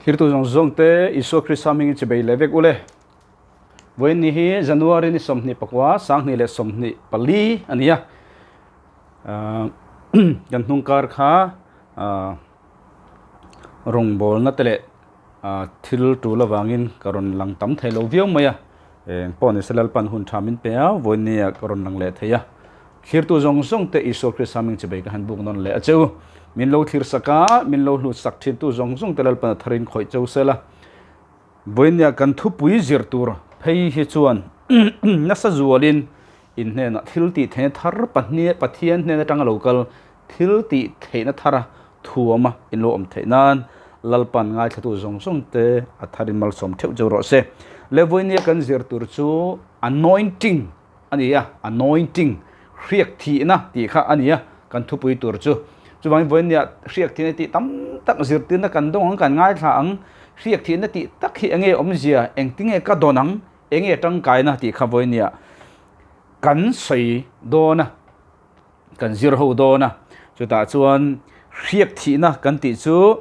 Thirtu zawng zawng te Isua Krista hmingin chibei leh vek ule. Vawiin ni hi January ni 24 2024 a ni a. Kan hnung kar kha rawngbawlna te leh thil tul avangin ka rawn lang tam thei lo viau mai a. Eng pawh ni se Lalpan hun tha min pe a, vawiin nia ka rawn lang leh thei a. Thlirtu zawng zawng te Isua Krista hming chibei ka han buk nawn leh a che u. Min lo thlir sak a, min lo hlut sak thintu zawng zawng te Lalpan a tharin khawih cheu sel a. Vawiin kan thupui zir tur phei hi chuan nasa zualin in hnenah thil tih theihna thar pahnih Pathian hnen atanga lo kal thil tih theihna thara thuama in lo awm theih nan Lalpan ngaithlatu zawng zawng te a tharin malsawm theuh cheu rawh se. Le vawiin kan zir tur chu anointing a ni a, anointing, hriak thihna tih kha a ni a, kan thupui tur chu. Chuvangin vawiin hriak thihna tih tam tak zirtirna kan dawng ang, kan ngaithla ang, hriak thihna tih tak hi enge awmzia, engtinge ka dawn ang, enge tangkaina tih kha vawiin kan sawi dawn a, kan zir ho dawn a. Chutah chuan hriak thihna kan tih chu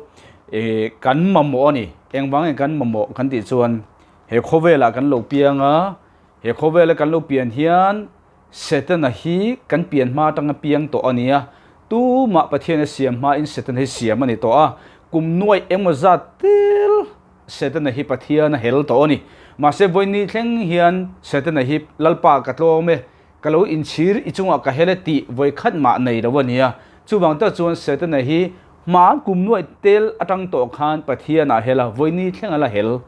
kan mamawh a ni, engvangin kan mamawh kan tih chuan he khawvelah kan lo piang a, He khawvela kan lo pian hian Setana hi kan pian hma atanga piang tawh a ni a, tumah Pathian a siam hmain Setana hi siam a ni tawh a, kum nuaih engmaw zat tel Setana hi Pathian a hel tawh a ni. Mahse vawiin thleng hian Setana hi Lalpa ka tlawm e, ka lo inchhir i chungah ka hel e tih vawikhat mah nei lo a ni a. Chuvang tak chuan Setana hi hma kum nuaih tel atang tawh khan Pathian a hel a, vawiin thleng a la hel.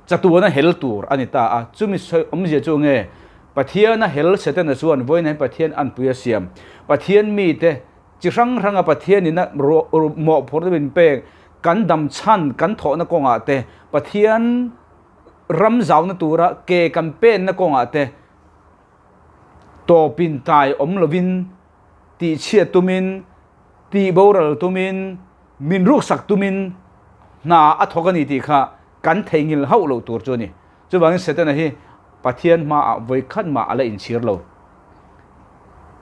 Chatuana hel tur a ni ta a, chumi sawi awmzia chu nge? Pathiana hel Setana chuan vawiin hian Pathian anpui a siam. Pathian mite chi hrang hranga Pathian ina mawhphurhna min pek, kan dam chhan, kan thawhna kawngah te, Pathian ram zauna tura ke kan penna kawngah te tawpin tai awm lovin, tihchhiat tumin, tihboral tumin, min ruksak tumin hna a thawk a ni tih kha kan theihnghilh hauh loh tur chu a ni. Chuvangin Setana hi Pathian hmaah vawikhat mah a la inchhir lo.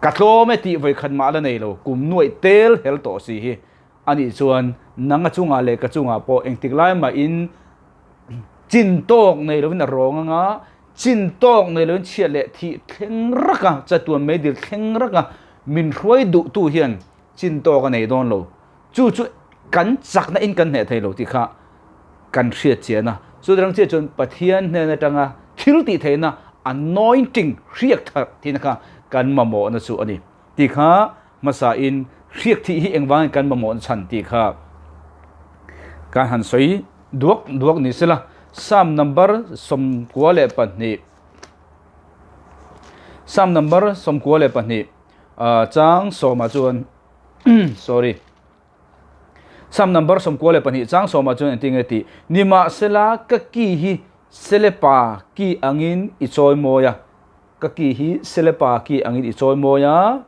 Ka tlawm e tih vawikhat mah a la nei lo. Kum nuaih tel hel tawh si hi a nih chuan nanga chungah leh ka chungah pawh engtik lai mahin chin tawk nei lovin a rawng anga chin tawk nei lovin chhiat leh thih thleng rak a, chatuan meidil thleng rak a min hruai duhtu hian chin tawk a nei dawn lo. Chu chu kan chakna in kan hneh thei lo tih kha kan hriat chian a. Chu dang chiah chuan Pathian hnen atanga thil tih theihna anointing hriak thar tihna kha kan mamawhna chu a ni. Tih kha hmasa in hriak thih hi engvangin kan mamawhna chhan tih kha kan han sawi duak duak ni sela. Psalm number 92 Psalm number 92 chang sawmah chuan sorry Psalm number 92 chang sawmah chuan engtin nge tih nimahsela ka ki hi selepa ki angin i chawi mawi a ka ki hi selepa ki angin i chawi mawi a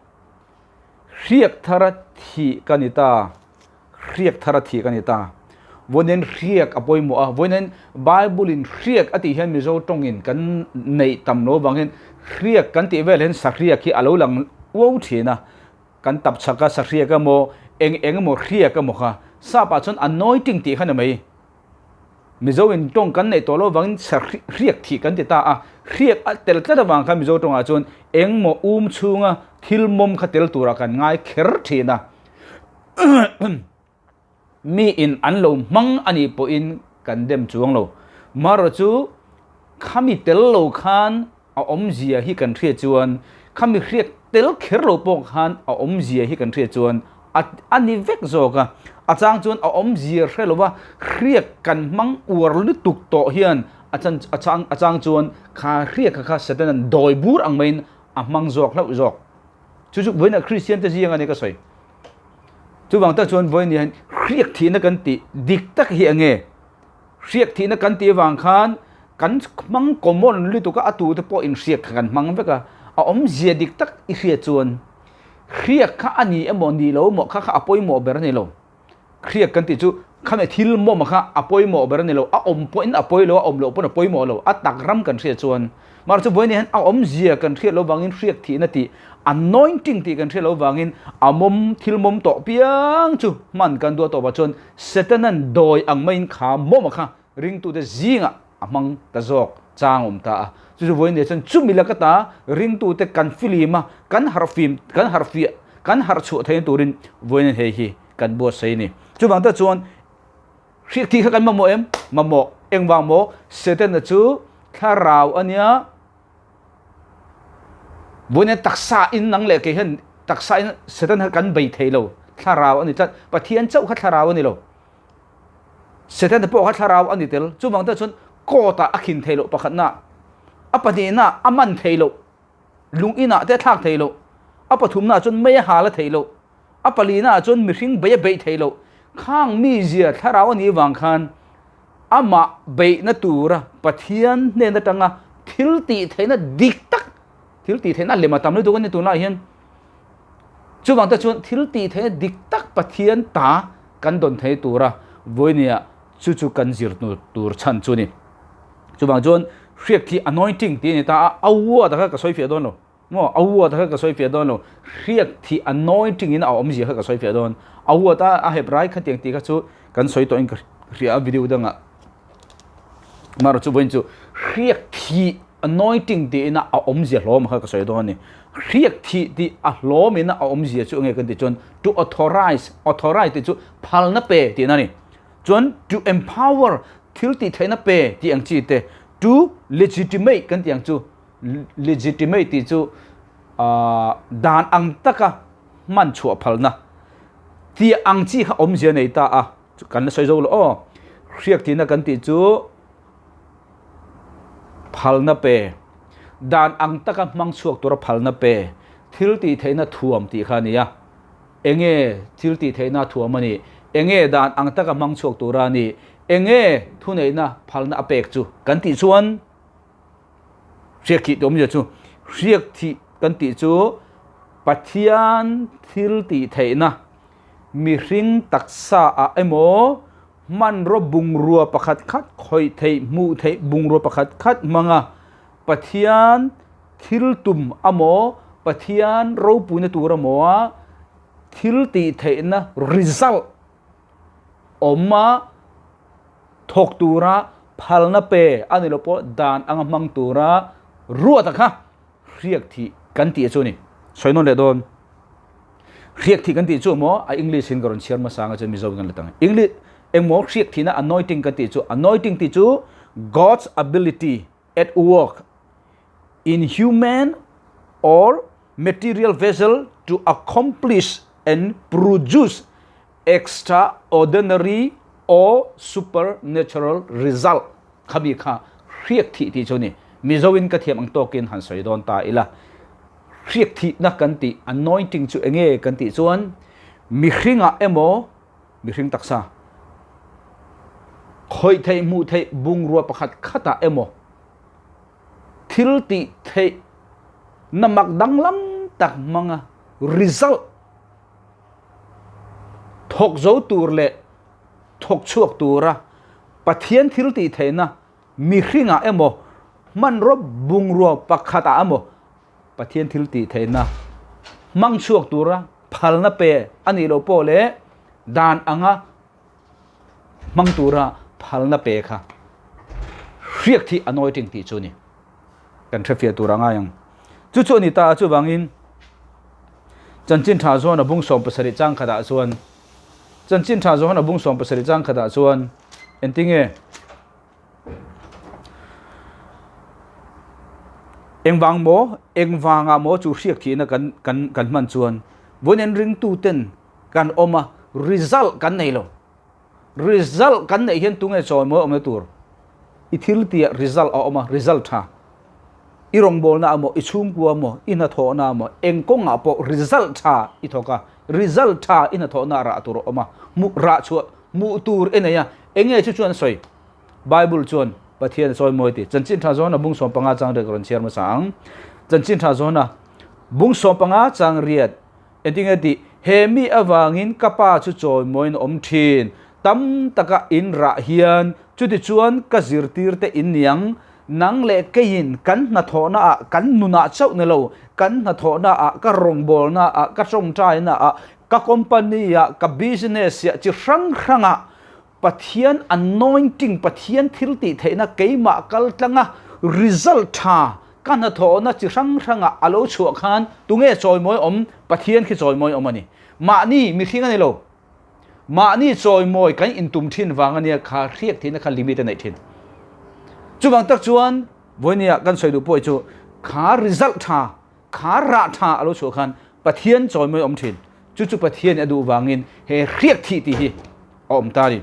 hriak thara thih ka ni ta hriak thara thih ka ni ta vawiin hriak a pawimawh a vawiin Bible in hriak a tih hian Mizo tawngin kan neih tam lo vangin hriak kan tih vel hian sahriak hi a lo lang uau thin a kan tap chhak a sahriak emaw eng eng emaw hriak emaw kha sap ah chuan anointing tih kha ni mai Mizo in tawng kan neih tawh lo vangin sahriak thih kan ti ta a hriak a tel tlat avang khan Mizo tawngah chuan engmaw um chhunga thil mawm kha tel turah kan ngai kher thin a. Mi in an lo hmang a nih pawhin kan dem chuang lo. Marawh chu khami tel lo khan a awmzia hi kan hriat chuan, khami hriat tel kher lo pawh khan a awmzia hi kan hriat chuan a a ni vek zawk a. A chang chuan a awmzia hre lova hriak kan hmang uar lutuk tawh hian a chan a chang a chang chuan kha hriak kha kha Satan-a'n dawi bur ang maiin a hmang zawk hlauh zawk. Chu chu vawiinah Kristian te zing a ni ka sawi. Chuvang tak chuan vawiin hian hriak thihna kan tih dik tak hi enge? Hriak thihna kan tih avang khan kan hmang common lutuk a, a tu te pawh inhriak kha kan hmang vek a. A awmzia dik tak i hriat chuan hriak kha a ni emaw ni lo emaw kha kha a pawimawh ber a ni lo. Hriak kan tih chu Khami thil mawm kha a pawimawh ber a ni lo, a awm pawhin a pawi lo, a awm loh pawn a pawimawh lo, a tak ram kan hriat chuan. Mahse chu vawiin hian a awmzia kan hriat loh vangin hriak thihna tih, anointing tih kan hriat loh vangin a mawm, thil mawm tawh piang chu hman kan duah tawpah chuan Setanan dawi ang maiin kha mawma kha ringtute zingah a hmang ta zawk chang awm ta a. Chu chu vawiin leh chuan chumi laka ta ringtute kan filim a, kan harhfim, kan harhfiah, kan harhchhuah theihna turin vawiin hei hi kan buatsaih a ni. Chuvang tak chuan hriak thih kha kan mamawh em? Mamawh. Engvang maw? Setana chu thlarau a nia. Vawiin taksa in nang leh kei hian taksa in Setana kha kan bei thei lo. Thlarau a ni tlat. Pathian chauh kha thlarau a ni lo. Setana pawh kha thlarau a ni tel. Chuvang tak chuan court ah a khin thei loh pakhatna. A pahnihna a man thei loh. Lung inah te a thlak thei loh. A pathumna chuan mei a hal a theih loh. A palina ah chuan mihring bei a beih theih loh. Khang mizia thlarau a nih vang khan amah beihna tura Pathian hnen atanga thil tih theihna dik tak, thil tih theihna lem a tam lutuk a ni tunlai hian. Chuvang te chuan thil tih theihna dik tak Pathian ta kan dawn thei tura vawinia chu chu kan zir tur chhan chu a ni. Chuvang chuan hriak khi anointing tih a ni ta a, a word kha ka sawi fiah dawn lo. Maw a word kha ka sawi fiah dawn lo, hriak thih anointing in a awmzia kha ka sawi fiah dawn. A word a a hep rai khatiang tih kha chu kan sawi tawhin ka hria a video dangah. Amaherawhchu chu vawiin chu hriak thih anointing tiin a awmzia hlawm kha ka sawi dawn a ni. Hriak thih tih a hlawmin a awmzia chu enge kan tih chuan to authorize, authorize tih chu phalna pe tihna a ni. Chuan to empower thil tih theihna pe tih ang chi te, to legitimate kan tih ang chu Legitimate tih chu dan ang taka hman chhuah phalna tih ang chi kha awmzia nei ta a, kan la sawi zo lo aw. Hriak tihna kan tih chu phalna pe, dan ang taka hmang chhuak tura phalna pe, thil tih theihna thuam tih kha a ni a. Enge thil tih theihna thuam a nih? Enge dan ang taka hmang chhuak tura a nih? Enge thuneihna phalna a pek chu kan tih chuan? Hriak thih tih awmzia chu hriak thih kan tih chu Pathian thil tih theihna mihring taksa ah emaw hmanraw bungrua pakhat khat khawih theih hmuh theih bungrua pakhat khat hmanga Pathian thil tum amaw Pathian ropuina tur amaw a thil tih theihna result awm a thawk tura phalna pe a ni lo pawh dan anga hmang tura ruata kha hriak thih kan tih chu a ni. Sawi nawn leh dawn. Hriak thih kan tih chu maw a English in ka rawn chhiar hmasa anga chuan Mizo in kan la tang. English engmaw hriak thihna anointing kan tih chu anointing tih chu God's ability at work in human or material vessel to accomplish and produce extraordinary or supernatural result khami kha hriak thih tih chu ni. Mizo in ka thiam ang tawkin han sawi dawn ta ila. Hriak thihna kan tih anointing chu enge kan tih chuan mihringah emaw mihring taksa khawih theih hmuh theih bungrua pakhat khatah emaw thil tih theih na mak danglam tak hmanga result thawk zo tur leh thawk chhuak tura Pathian thil tih theihna mihringah emaw hmanraw bungrua pakhatah emaw Pathian thil tih theihna hmang chhuak tura phalna pe a nih loh pawh leh dan anga hmang tura phalna pe kha hriak thih anointing tih chu a ni. Kan hrefiah tur a ngai ang. Chu chu a ni ta a, chuvangin Chanchin Tha Zawna bung 17 chang khatah chuan Chanchin Tha Zawna bung 17 chang khatah chuan engtinge Engvang maw? Engvangah maw chu hriak thihna kan kan kan hman chuan vawiin en ringtuten kan awm a, result kan nei lo. Result kan neih hian tunge chawimawi awmna tur? I thil tihah result a awm a, result tha. I rawngbawlna amaw, i chhungkua amaw, i hnathawhna amaw, eng kawngah pawh result tha i thawk a, result tha i hnathawhna ah rah tur a awm a, hmuh rah chhuah hmuh tur i nei a, enge chu chuan a sawi? Bible chuan Pathian a chawimawi tih Chanchin Tha Zawna bung 15 chang riat ka rawn chhiar hmasa ang. Chanchin Tha Zawna bung 15 chang riat Engtinge tih? He mi avangin ka pa chu chawimawiin a awm thin. Tam taka in rah hian chutichuan ka zirtirte in niang, nang leh keiin kan hnathawhna ah kan nunah chauh ni lo, kan hnathawhna ah, ka rawngbawlna ah, ka tawngtaina ah, ka company ah, ka business ah chi hrang hrang ah Pathian anointing, Pathian thil tih theihna keimah kal tlanga result tha ka hnathawhna chi hrang hrang ah a lo chhuah khan tunge chawimawi awm? Pathian khi chawimawi awm a ni. Mahni mihring a ni lo. Mahni chawimawi kan intum thin vang a nia kha hriak theihna kha limit a neih thin. Chuvang tak chuan vawinia kan sawi duh pawh hi chu kha result tha, kha rah tha a lo chhuah khan Pathian chawimawi awm thin. Chu chu Pathian a duh vangin he hriak thih tih hi a awm ta a ni.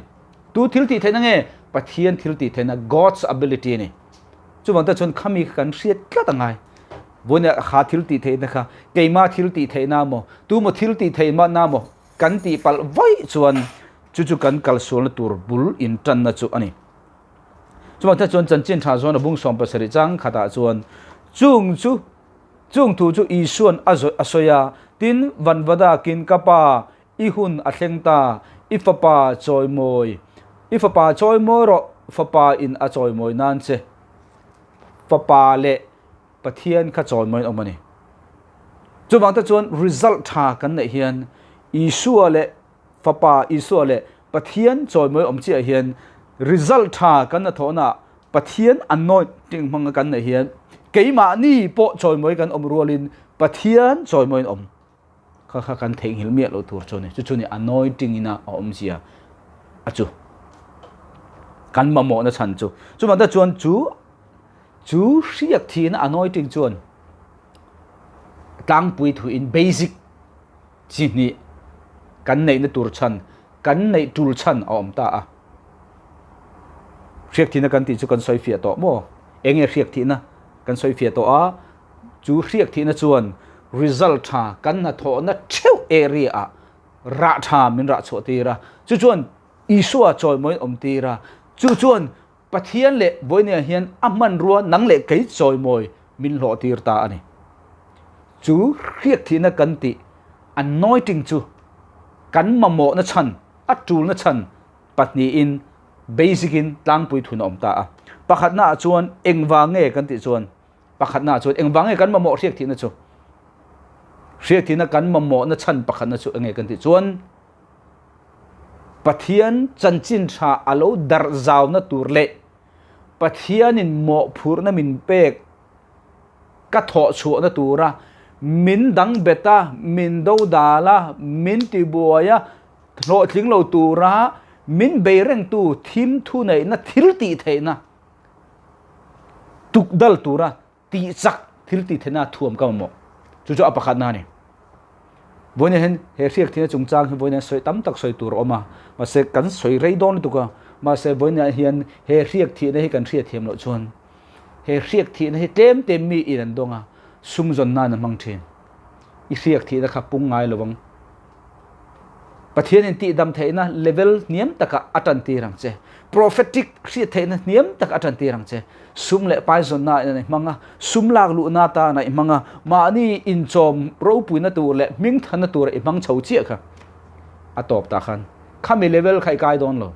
Tu thil tih theihna nge? Pathian thil tih theihna, God's ability a ni. Chuvang tak chuan khami kha kan hriat tlat a ngai. Vawinia kha thil tih theihna kha keima thil tih theihna maw, tu maw thil tih theihna maw kan tih palh vaih chuan chu chu kan kalsualna tur bul intanna chu a ni. Chuvang tak chuan chanchin tha zawn a bung 17 chang khatah chuan chung chu chung thu chu Isuan a a sawi a, tin vanvadakin ka pa i hun a thleng ta, i fapa chawimawi, i fapa chawimawi rawh, fapa in a chawimawi nan che fapa leh Pathian kha chawimawiin awm a ni. Chuvang te chuan result tha kan neih hian Isua leh Fapa Isua leh Pathian chawimawi awm chiah hian result tha kan hnathawhnaah Pathian anointing hmanga kan neih hian keimahni pawh chawimawi kan awm rualin Pathian chawimawiin awm kha kha kan theihnghilh miah loh tur chu a ni. Chu chu ni anointing ina a awmzia a chu. Kan mamawhna chhan chu. Chuvang te chuan chu Chu hriak thihna anointing chuan tlangpui thuin basic chi hnih kan neihna tur chhan, kan neih tul chhan a awm ta a. Hriak thihna kan tih chu kan sawi fiah tawh maw? Enge hriak thihna kan sawi fiah tawh a, chu hriak thihna chuan result tha kan hnathawhna theuh area ah rah tha min rah chhuah tir a, chu chuan Isua chawimawiin awm tir a, chu chuan Pathian leh Vawinia hian a hmanrua nang leh kei chawimawi min hlawh tir ta a ni. Chu hriak thihna kan tih anointing chu kan mamawhna chhan, a tulna chhan pahnihin basic in tlangpui thun a awm ta a. Pakhatna ah chuan engvang nge kan tih chuan pakhatna ah chuan engvang nge kan mamawh hriak thihna chu? Hriak thihna kan mamawhna chhan pakhatna chu enge kan tih chuan Pathian chanchin tha a lo darh zauna tur leh Pathianin mawhphurhna min pek ka thawh chhuahna tura min dang bet a, min dodal a, min tibuai a, hlawhtling lo tura min bei rengtu thim thuneihna thil tih theihna tukdal tura tih chak thil tih theihna thuam ka mamawh. Chu chu a pakhatna a ni. Vawiin hian he hriak thihna chungchang hi vawiin hian sawi tam tak sawi tur a awm a, mahse kan sawi rei dawn lutuk a, mahse vawiin hian he hriak thihna hi kan hriat thiam loh chuan he hriak thihna hi tlem te mi in an dawng a, sum zawn nan a hmang thin. I hriak thihna kha pung ngai lo ang. Pathianin tihdam theihna level hniam takah a tantir ang che. Prophetic hriat theihna hniam takah a tantir ang che. Sum leh pai zawnna in a hmang a, sum lak luhna tan a i hmang a, mahni inchawm ropuina tur leh hmingthanna tur a i hmang chho chiah kha a tawp tah khan khami level kha i kai dawn lo.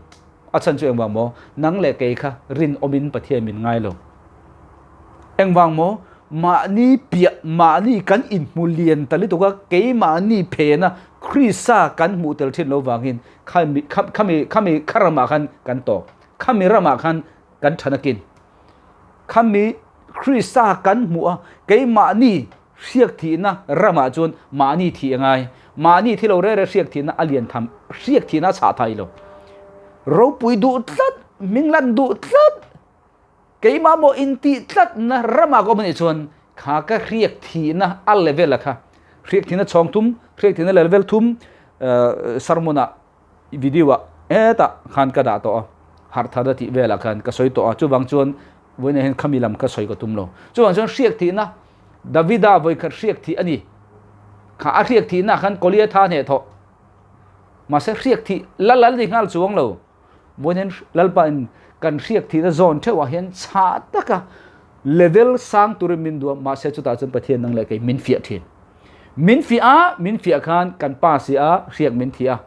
A chhan chu engvang maw? Nang leh kei kha rinawmin Pathian min ngai lo. Engvang maw? Mahni piah, mahni kan inhmu lian ta lutuk a, keimahni phena Krista kan hmuh tel thin lo vangin khami, khami, khami kha ramah khan kan tawp. Khami ramah khan kan than akin. Khami Krista kan hmuh a, keimahni hriak thihna ramah chuan mahni thih a ngai. Mahni thi lo rere hriak thihna a lian tham, hriak thihna a chhah thai lo. Ropui duh tlat, hming lan duh tlat, keimah maw intih tlatna ramah ka awm anih chuan kha ka hriak thihna a level a kha. Hriak thihna chhawng thum, hriak thihna level thum sermon ah video ah hetah khan ka dah tawh a, harh thar a tih velah khan ka sawi tawh a, chuvang chuan vawiinah hian khami lam ka sawi ka tum lo. Chuvang chuan hriak thihna Davida vawikhat hriak thih a ni. Kha a hriak thihna khan Goliatha hneh thawh. Mahse hriak thih la lal ni nghal chuang lo. Vawiin hian Lalpa in kan hriak thihna zawn theuhah hian chhah taka level sang turin min duh a, mahse chutah chuan Pathian nang leh kei min fiah thin. Min fiah a, min fiah khan kan pa si a, hriak min thih a.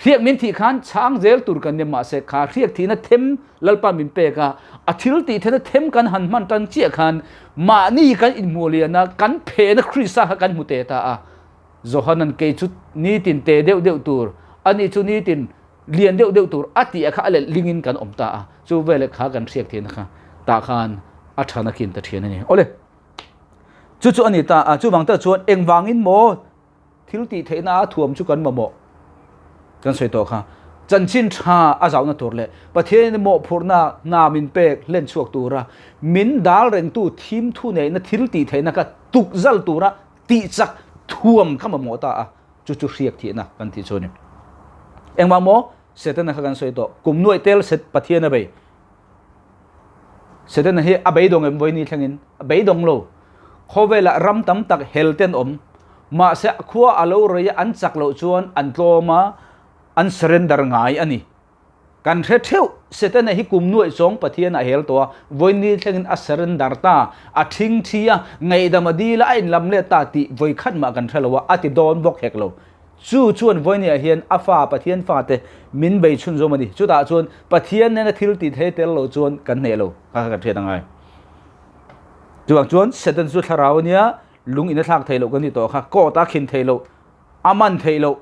Hriak min thih khan chhang zel tur kan ni mahse kha hriak thihna them Lalpa min pek a, a thil tih theihna them kan han hman tan chiah khan mahni kan inhmuh lian a, kan phehna Krista kha kan hmu teh ta a. Johanan kei chu nitin te deuh deuh tur, ani chu nitin lian deuh deuh tur a tih a kha a let lingin kan awm ta a, chu veleh kha kan hriak thihna kha tah khan a than a kin ta thian a ni. Awle, chu chu a ni ta a, chuvang tak chuan engvangin maw Thil tih theihna a thuam chu kan mamawh kan sawi tawh kha. Chanchin tha a zauhna tur leh Pathianin mawhphurhna hna min pek hlen chhuak tura min dal rengtu thim thu neihna thil tih theihna kha tuk zal tura tih chak thuam kha mamawh ta a, chu chu hriak thihna kan tih chu a ni. Engmah maw Setana kha kan sawi tawh, kum nuaih tel set Pathian a bei. Setana hi a beidawng em vawi ni thlengin a beidawng lo. Khawvelah ram tam tak hel te an awm. Mahse khua a lo rei a an chak loh chuan an tlawm a, an surrender ngai a ni. Kan hre theuh Setana hi kum nuaih chawng Pathian a hel tawh a, vawi ni thlengin a surrender ta, a thing thi a, ngaihdam a dil a, a inlam let ta tih vawi khat mah kan hre lo a, a ti dawn bawk hek lo. Chu chuan Vawinia hian a fa, Pathian fate, min bei chhunzawm a ni. Chutah chuan Pathian nena thil tih thei tel lo chuan kan hneh lo kha kan hriat a ngai. Chuvang chuan Satan chu thlarau a nia, lung in a thlak thei loh kan ti tawh kha, court a khin thei loh, a man theih loh,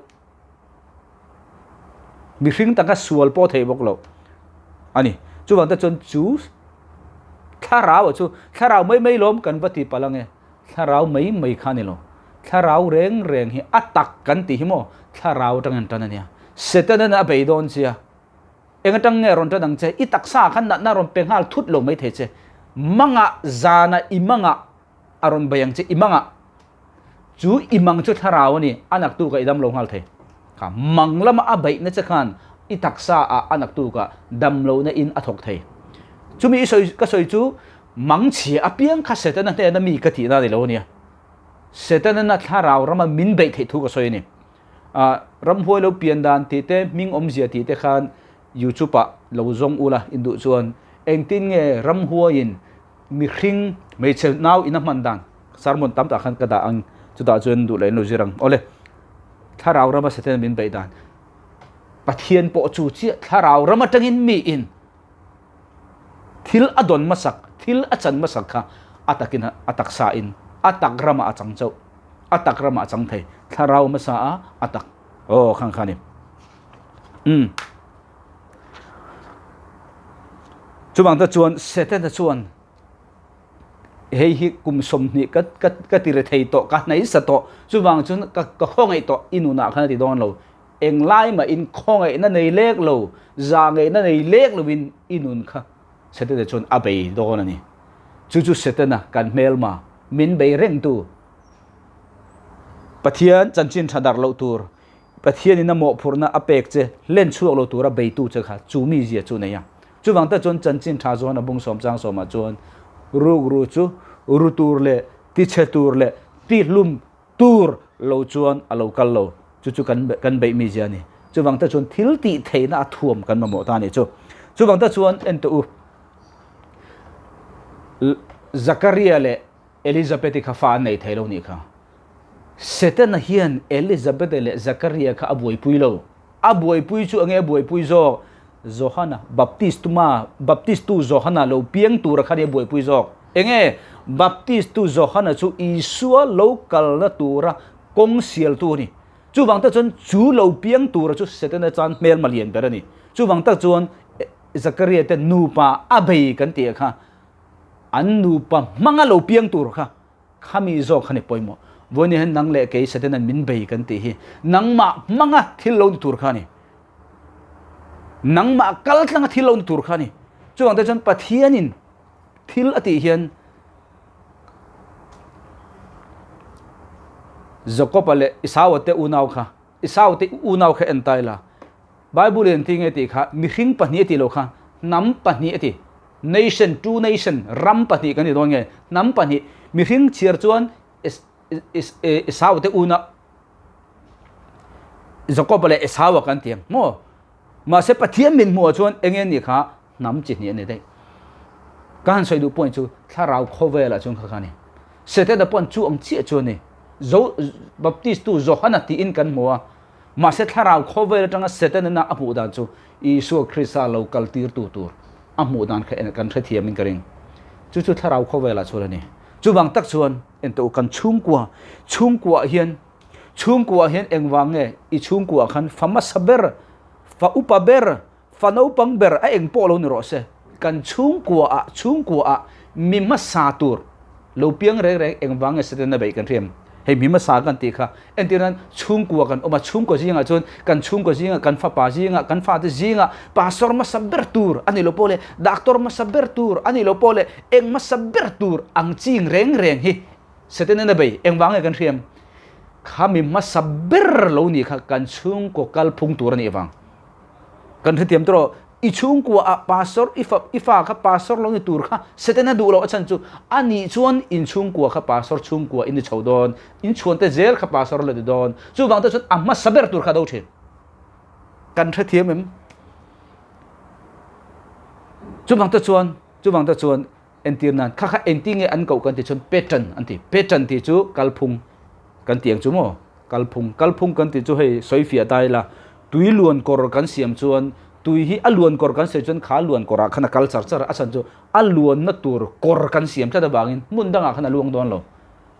mihring taka sual pawh thei bawk loh a ni. Chuvang te chuan chu thlarau chu thlarau mai mai lawm kan va ti palh ange. Thlarau mai mai kha a ni lo. Thlarau reng reng hi a tak kan tih hi maw thlarau atangin tan a nia. Setanan a bei dawn che a, eng atang nge rawn tan ang che, i taksa ah khan natna rawn pe nghal thut lo mai thei che. Mangah zanah i mangah a rawn bei ang che, i mangah. Chu i mang chu thlarau a ni, a naktukah i dam lo nghal thei. Kha mang lama a beihna che khan i taksa ah a naktukah dam lohna in a thawk thei. Chumi i sawi ka sawi chu Mangchhia apiang kha Setana hnena mi ka tihna a ni lo a nia. Setana thlarau rama min beih theih thu ka sawi a ni. Ah, ramhuai lo pian dan tih te, hming awmzia tih te khan YouTube ah lo zawng ula induh chuan engtin nge ramhuaiin mihring hmeichhe nau in a hman dan sermon tam tak khan ka dah ang chutah chuan duh leh in lo zir ang. Awle, thlarau rama Setana min beih dan Pathian pawh chu chiah thlarau ram atangin mi in Thil a dawn hmasak, thil a chan hmasak kha a takin a taksa in a tak ramah a chang chauh, a tak ramah a chang thei, thlarau hmasa a a tak aw khang kha a ni. Umm. Chuvang te chuan Setana chuan hei hi kum 20 ka ka ka ti re thei tawh, ka hnaisa tawh, chuvang chuan ka ka khawngaih tawh i nunah khan a ti dawn lo. Englai mahin khawngaihna nei lek lo, zahngaihna nei lek loin i nun kha Setana chuan a bei dawn a ni. Chu chu Setana kan hmelma, min bei rengtu, Pathian chanchin tha darh loh tur, Pathianin a mawhphurhna a pek che hlen chhuak lo tura beitu che kha chu mizia chu nei a. Chuvang te chuan chanchin tha zawn a bung sawm chang sawmah chuan rukru chu ru tur leh tichhe tur leh tihlum tur lo chuan a lo kal lo, chu chu kan kan beih mi zia a ni. Chuvang te chuan thil tih theihna a thuam kan mamawh ta a ni chu. Chuvang te chuan en teh u, Zakaria leh Elizabeth-i kha fa an nei thei lo nih kha. Setana hian Elizabeth-i leh Zakaria kha a buaipui lo. A buaipui chu enge a buaipui zawk? Johana, Baptistuma, Baptistu Johana lo piang tura kha nia buaipui zawk. Enge? Baptistu Johana chu Isua lo kalna tura kawng sialtu a ni. Chuvang tak chuan chu lo piang tura chu Setana chan hmelma lian ber a ni. Chuvang tak chuan Zakaria te nupa a bei kan tih kha an nupa hmanga lo piang tur kha Khami zawk kha ni pawimawh. Vawiin hian nang leh kei Satan-a'n min bei kan tih hi nangmah hmanga thil lo ni tur kha a ni. Nangmah kal tlanga thil lo ni tur kha a ni. Chuvang te chuan Pathianin thil a tih hian Jakob-a leh Esau-a te unau kha, Esau te unau kha en ta ila, Bible in ti nge tih kha mihring pahnih a tih loh kha hnam pahnih a ti. Nation, two nation, ram pahnih kan ti dawn nge hnam pahnih mihring chhiar chuan Esau te unau Jakob leh Esau a kan ti ang maw? Mahse Pathian min hmuh ah chuan enge nih kha hnam chi hnih a ni daih. Ka han sawi duh point chu thlarau khawvel ah chuan kha kha a ni. Setana pawh an chu ang chiah chu a ni. Zo Baptist tu Johana tiin kan hmu a. Mahse thlarau khawvel atanga Setana a hmuh dan chu Isua Krista lo kal tirtu tur a hmuh dan kha en kan hrethiamin ka ring. Chu chu thlarau khawvelah chuan a ni. Chuvang tak chuan entawh u kan chhungkua, chhungkuaah hian, chhungkuaah hian engvang nge i chhungkuaah khan fa hmasa ber, fa upa ber, fa naupang ber a eng pawh lo ni rawh se, kan chhungkuaah, chhungkuaah mi hmasa tur lo piang reng reng engvang nge Setana beih kan hriam? Hei mi hmasa kan tih kha entir nan chhungkua kan awm a, chhungkua zingah chuan kan chhungkua zingah, kan fapa zingah, kan fate zingah pastor hmasa ber tur a nih loh pawh leh doctor hmasa ber tur a nih loh pawh leh eng hmasa ber tur ang ching reng reng hi Setana bei engvang nge kan hriam? Kha mi hmasa ber lo nih kha kan chhungkaw kalphung tur a nih vang. Kan hrethiam tawh rawh, i chhungkua ah pastor i fa i fa kha pastor lo ni tur kha Setana duh loh a chhan chu a nih chuan in chhungkua kha pastor chhungkua in ni chho dawn, in chhuante zel kha pastor la ni dawn. Chuvang te chuan a hmasa ber tur kha do thin. Kan hrethiam em? Chuvang te chuan chuvang te chuan entir nan kha kha engti nge an koh kan tih chuan pattern an ti. Pattern tih chu kalphung kan tih ang chu maw? Kalphung kalphung kan tih chu hei sawi fiah ta ila tui luan kawr kan siam chuan tui hi a luan kawr kan sawi chuan kha luan kawrah khan a kal char char a, a chhan chu a luanna tur kawr kan siam tlat avangin hmun dangah khan a luang dawn lo.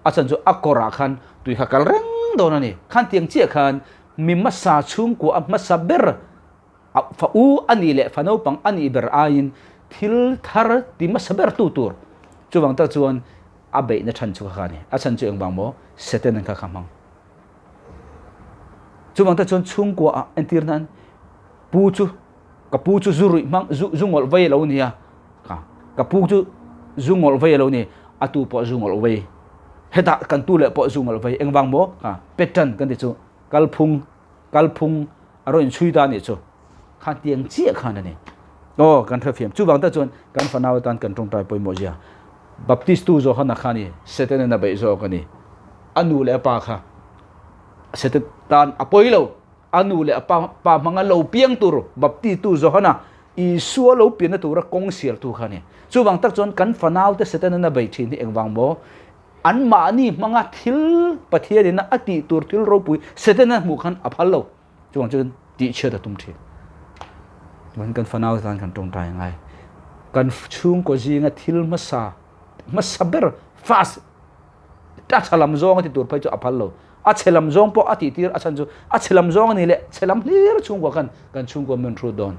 A chhan chu a kawrah khan tui kha kal reng dawn a ni. Khan tiang chiah khan mi hmasa chhungkua a hmasa ber A fa u a nih leh fa naupang a nih ber aiin thil thar ti hmasa ber tu tur chuvang tak chuan a beihna chhan chu kha kha a ni. A chhan chu engvang maw? Satan an kha kha hmang. Chuvang tak chuan chhungkua ah entir nan pu chu ka pu chu zu ruih hmang zu zu ngawlh vei a lo ni a, ka ka pu chu zu ngawlh vei a lo ni, a tu pawh zu ngawlh vei. Hetah kan tu leh pawh zu ngawlh vei engvang maw? Ka pattern kan ti chu kalphung kalphung a rawn inchhui ta a nih chu khan tiang chiah khan a ni. Aw kan hrefiam chuvang tak chuan kan fanau atan kan tawngtai pawimawh zia Baptist tu Johana kha ni Satan-in a beih zawk a ni. A nu leh a pa kha Satan tan a pawi lo. A nu leh a pa pa hmanga lo piang tur Baptist tu Johana Isua lo pianna tura kawng sialtu kha a ni. Chuvang tak chuan kan fanau te Satan-in a beih thin hi engvang maw? An mahni hmanga thil Pathianin a tih tur thil ropui Setana hmuh khan a phal lo. Chuvang chuan tihchhiat a tum thin. Chuan kan fanau tan kan tawngtai a ngai. Kan chhungkaw zinga thil hmasa hmasa ber first a tha lam zawng a ti tur phei chu a phal lo. A chhe lam zawng pawh a tih tir a chhan chu a chhe lam zawng a ni leh chhe lam hlir chhungkua khan kan chhungkua min hrut dawn.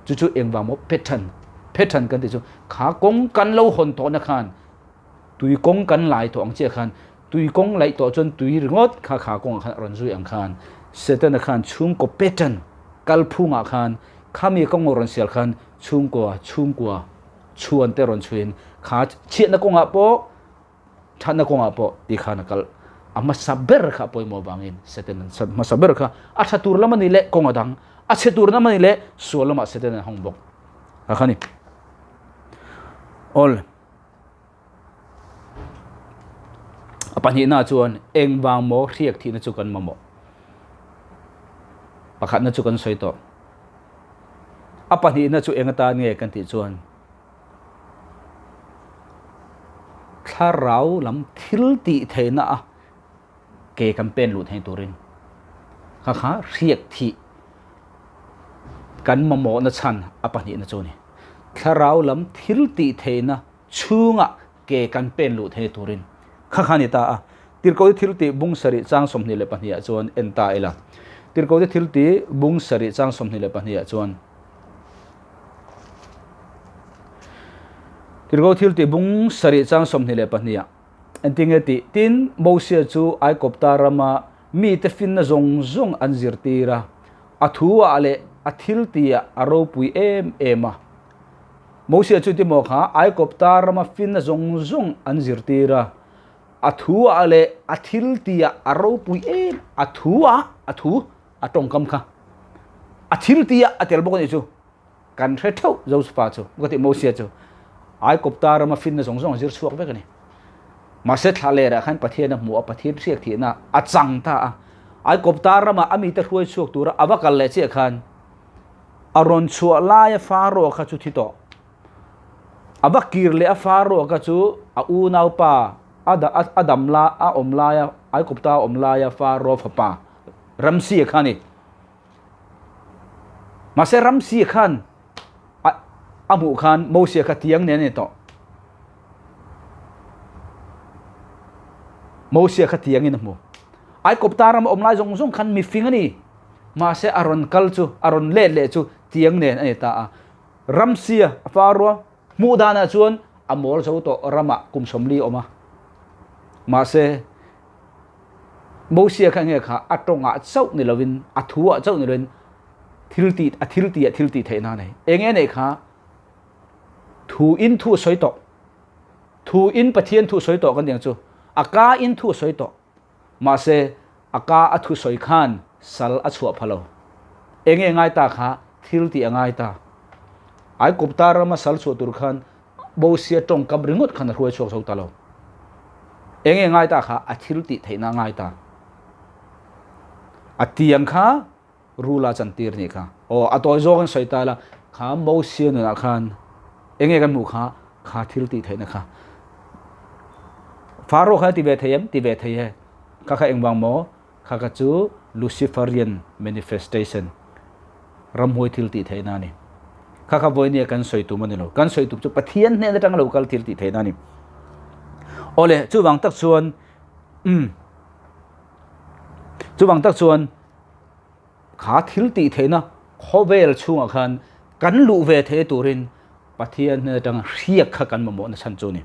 Chu chu engvang maw pattern pattern kan tih chu kha kawng kan lo hawn tawhna khan Tui kawng kan lai tawh ang chiah khan tui kawng laih tawh chuan tui ringawt kha kha kawngah khan a rawn zui ang khan Setana khan chhungkaw pattern kalphungah khan khami kawng a rawn sial khan chhungkua chhungkua chhuan te rawn chhuiin kha chhiatna kawngah pawh thatna kawngah pawh ti khan a kal a hmasa ber kha a pawimawh vangin Setana hmasa ber kha a tha tur lam a ni leh kawng a dang a chhe tur lam a ni leh sual lamah Setana a hawng bawk kha kha ni awl. A pahnihna chuan engvang maw hriak thihna chu kan mamawh? Pakhatna chu kan sawi tawh. A pahnihna chu eng atan nge kan tih chuan thlarau lam thil tih theihna a ke kan pen luh theih turin kha kha hriak thih kan mamawhna chhan a pahnihna chu a ni. Thlarau lam thil tih theihna chhungah ke kan pen luh theih turin kha kha a ni ta a. Tirhkohte thil tih bung sarih chang 22 ah chuan en ta ila. Tirhkohte thil tih bung sarih chang 22 ah chuan Tirhkoh thil tih bung sarih chang 22 ah Engtinge tih? Tin, Mosia chu Aikopta rama mite finna zawng zawng an zirtir a, a thu-ah leh a thiltihah a ropui em em a. Mosia chu timaw kha Aikopta rama finna zawng zawng an zirtir a, a thu-ah leh a thiltihah a ropui em a thu-ah, a thu, a tawngkam kha, a thiltihah a tel bawk a nih chu. Kan hre theuh Josefa chu, ka tih Mosia chu Aikopta rama finna zawng zawng a zir chhuak vek a ni. Mahse thla lerah khan Pathian a hmu a, Pathian hriak thihna a chang ta a. Aikopta rama a mite hruai chhuak tura a va kal leh chiah khan a rawn chhuah laia Faro kha chu thi tawh. A va kir leh a Faro kha chu a unaupa a dam la a awm laia Aikopta a awm laia Faro fapa. Ramsia kha a ni. Mahse Ramsia khan a a hmuh khan Mosia kha tiang nen a ni tawh. Mosia kha tiangin a hmu. Aikawpta rama awm lai zawng zawng khan mifing a ni. Mahse a rawn kal chu, a rawn let leh chu tiang nen a ni ta a. Ramsia a Pharoa hmuh danah chuan a mawl zo tawh ramah kum 40 a awm a. Mahse Mosia kha enge kha a tawngah chauh ni lovin, a thuah chauh ni lovin thil tih a thil tih ah thil tih theihna a nei. Enge nei kha thu in thu a sawi tawh. Thu in Pathian thu a sawi tawh kan tih ang chu. A ka in thu a sawi tawh. Mahse, a ka a thusawi khan sal a chhuah pha lo. Enge ngai ta kha thil tih a ngai ta. Aikupta rama sal chhuah tur khan Mosia tawngkam ringawt khan a hruai chhuak zo ta lo. Enge ngai ta kha a thil tih theihna a ngai ta. A tiang kha rula chantir nih kha. Aw, a tawi zawk in sawi ta la, kha Mosia nunah khan enge kan hmuh kha, kha thil tih theihna kha. Pharaoh kha ti ve thei em? Ti ve thei e. Kha kha engvang maw? Kha kha chu Luciferian manifestation, ramhuai thil tih theihna a ni. Kha kha vawinia kan sawi tum a ni lo. Kan sawi tum chu Pathian hnen atanga lo kal thil tih theihna a ni. Awle, chuvang tak chuan, umm, chuvang tak chuan, Kha thil tih theihna khawvel chhungah khan kan luh ve thei turin Pathian hnen atanga hriak kha kan mamawhna chhan chu a ni.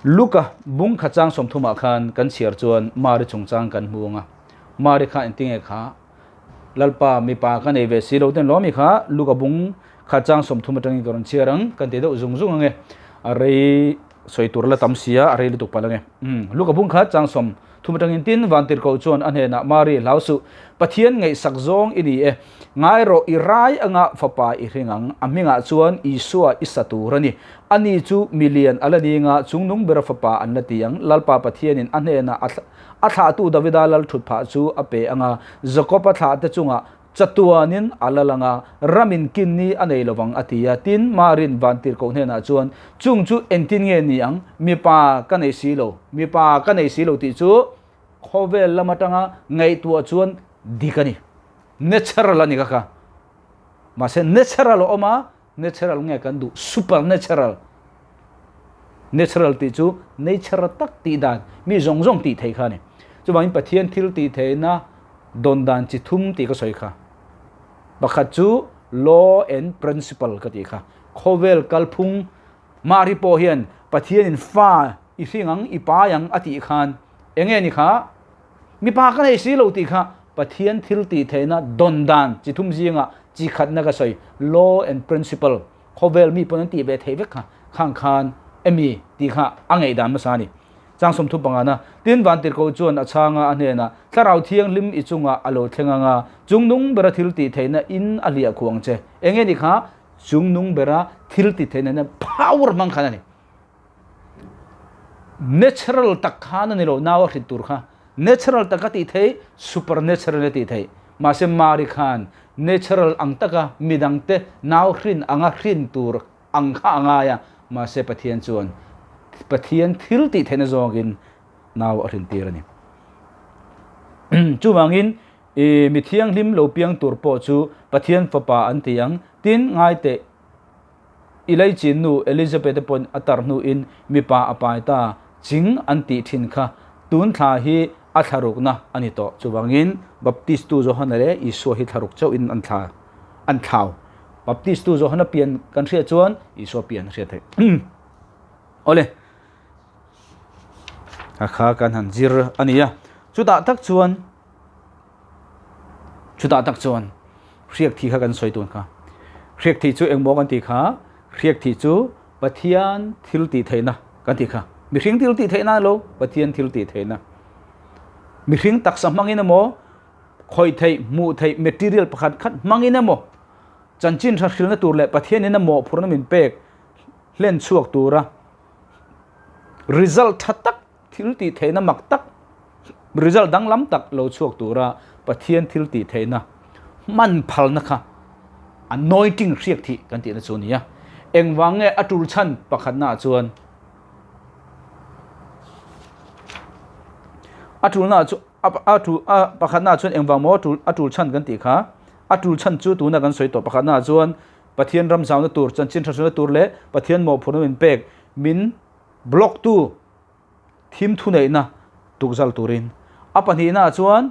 Luka bung kha chang 30 ah khan kan chhiar chuan Mari chungchang kan hmu ang a. Mari kha engtinge kha Lalpa mipa ka nei ve si lo ten lawmi kha Luka bung kha chang 30 atangin ka rawn chhiar ang kan ti deuh zung zung ang e. A rei sawi tur la tam sia a rei lutuk palh ang e. Luka bung kha chang 30 atangin tin Vantirhkoh chuan a hnenah Mari hlau suh, Pathian ngaihsak zawng i ni e, ngai rawh i rai anga fapa i hring ang, a hmingah chuan Isua i sa tur a ni. Ani chu milian a la ninga chungnung bera fapa an la ti ang, Lalpa Pathianin a hnenah a thlahtu Davida lal thutphah chu a pe anga Jakob-a thlahte chungah Chatuanin a la lang a, ramin kin ni a nei lovang a ti a. Tin, Marin Vantirhkoh hnenah chuan, Chung chu engtin nge ni ang? Mipa ka nei si lo, mipa ka nei si lo tih chu khawvel lam atanga ngaihtuah chuan dik a ni. Natural a ni ka kha. Mahse, natural a awm a, Natural nge kan duh? Supernatural. Natural tih chu nature tak tih dan, mi zawng zawng tih theih kha a ni. Chuvangin Pathian thil tih theihna dawn dan chi thum tih ka sawi kha. Pakhat chu law and principle ka tih kha. Khawvel kalphung Mari pawh hian Pathianin fa i hring ang, i pai ang a tih khan enge ni kha? Mipa ka nei si lo tih kha Pathian thil tih theihna dawn dan chi thum zingah chi khatna ka sawi, law and principle, khawvel mi pawn an tih ve theih vek kha, khang khan emi tih kha a ngaihdan hmasa a ni. Chang 35 na, Tin Vantirhkoh chuan a chhanga a hnenah, Thlarau Thianghlim i chungah a lo thleng ang a, chungnung bera thil tih theihna in a hliah khuh ang che. Enge ni kha? Chungnung bera thil tih theihna hian power hmang khan a ni. Natural tak khan a ni lo, nau a hrit tur kha. Natural taka tih theih, supernatural a tih theih. Mahse Mari khan natural ang taka midangte nau hrin anga hrin tur ang kha a ngai a, mahse Pathian chuan Pathian thil tih theihna zawngin nau a hrin tir a ni. Chuvangin i mi thianghlim lo piang tur pawh chu Pathian fapa an ti ang, tin ngaiteh I leichin nu Elizabeth-i pawhin a tar hnuin mipa a pai ta ching an tih thin kha tun thla hi a thlarukna a ni tawh. Chuvangin Baptistu Johana leh Isua hi thlaruk chauhin an thla an thlau. Baptistu Johana pian kan hriat chuan Isua pian a hriat theih. Awle, a kha kan han zir a ni a. Chutah tak chuan Chutah tak chuan hriak thi kha kan sawi tun kha. Hriak thi chu engmaw kan tih kha? Hriak thi chu Pathian thil tih theihna kan tih kha. Mihring thil tih theihna lo, Pathian thil tih theihna. Mihring taksa hmangin emaw, khawih theih, hmuh theih material pakhat khat hmangin emaw, chanchin tha hrilna tur leh Pathianin a mawhphurhna min pek hlen chhuak tura result tha tak Thil tih theihna mak tak, result danglam tak lo chhuak tura Pathian thil tih theihna hman phalna kha anointing hriak thih kan tihna chu a ni a. Engvang nge a tul chhan pakhatnaah chuan a tulnaah chu. A tul a pakhatnaah chuan engvang maw a tul a tul chhan kan tih kha. A tul chhan chu tuna kan sawi tawh pakhatnaah chuan Pathian ram zauna tur, chanchin tha hrilhna tur leh Pathian mawhphurhna min pek min block tu thim thuneihna tukzal turin. A pahnihnaah chuan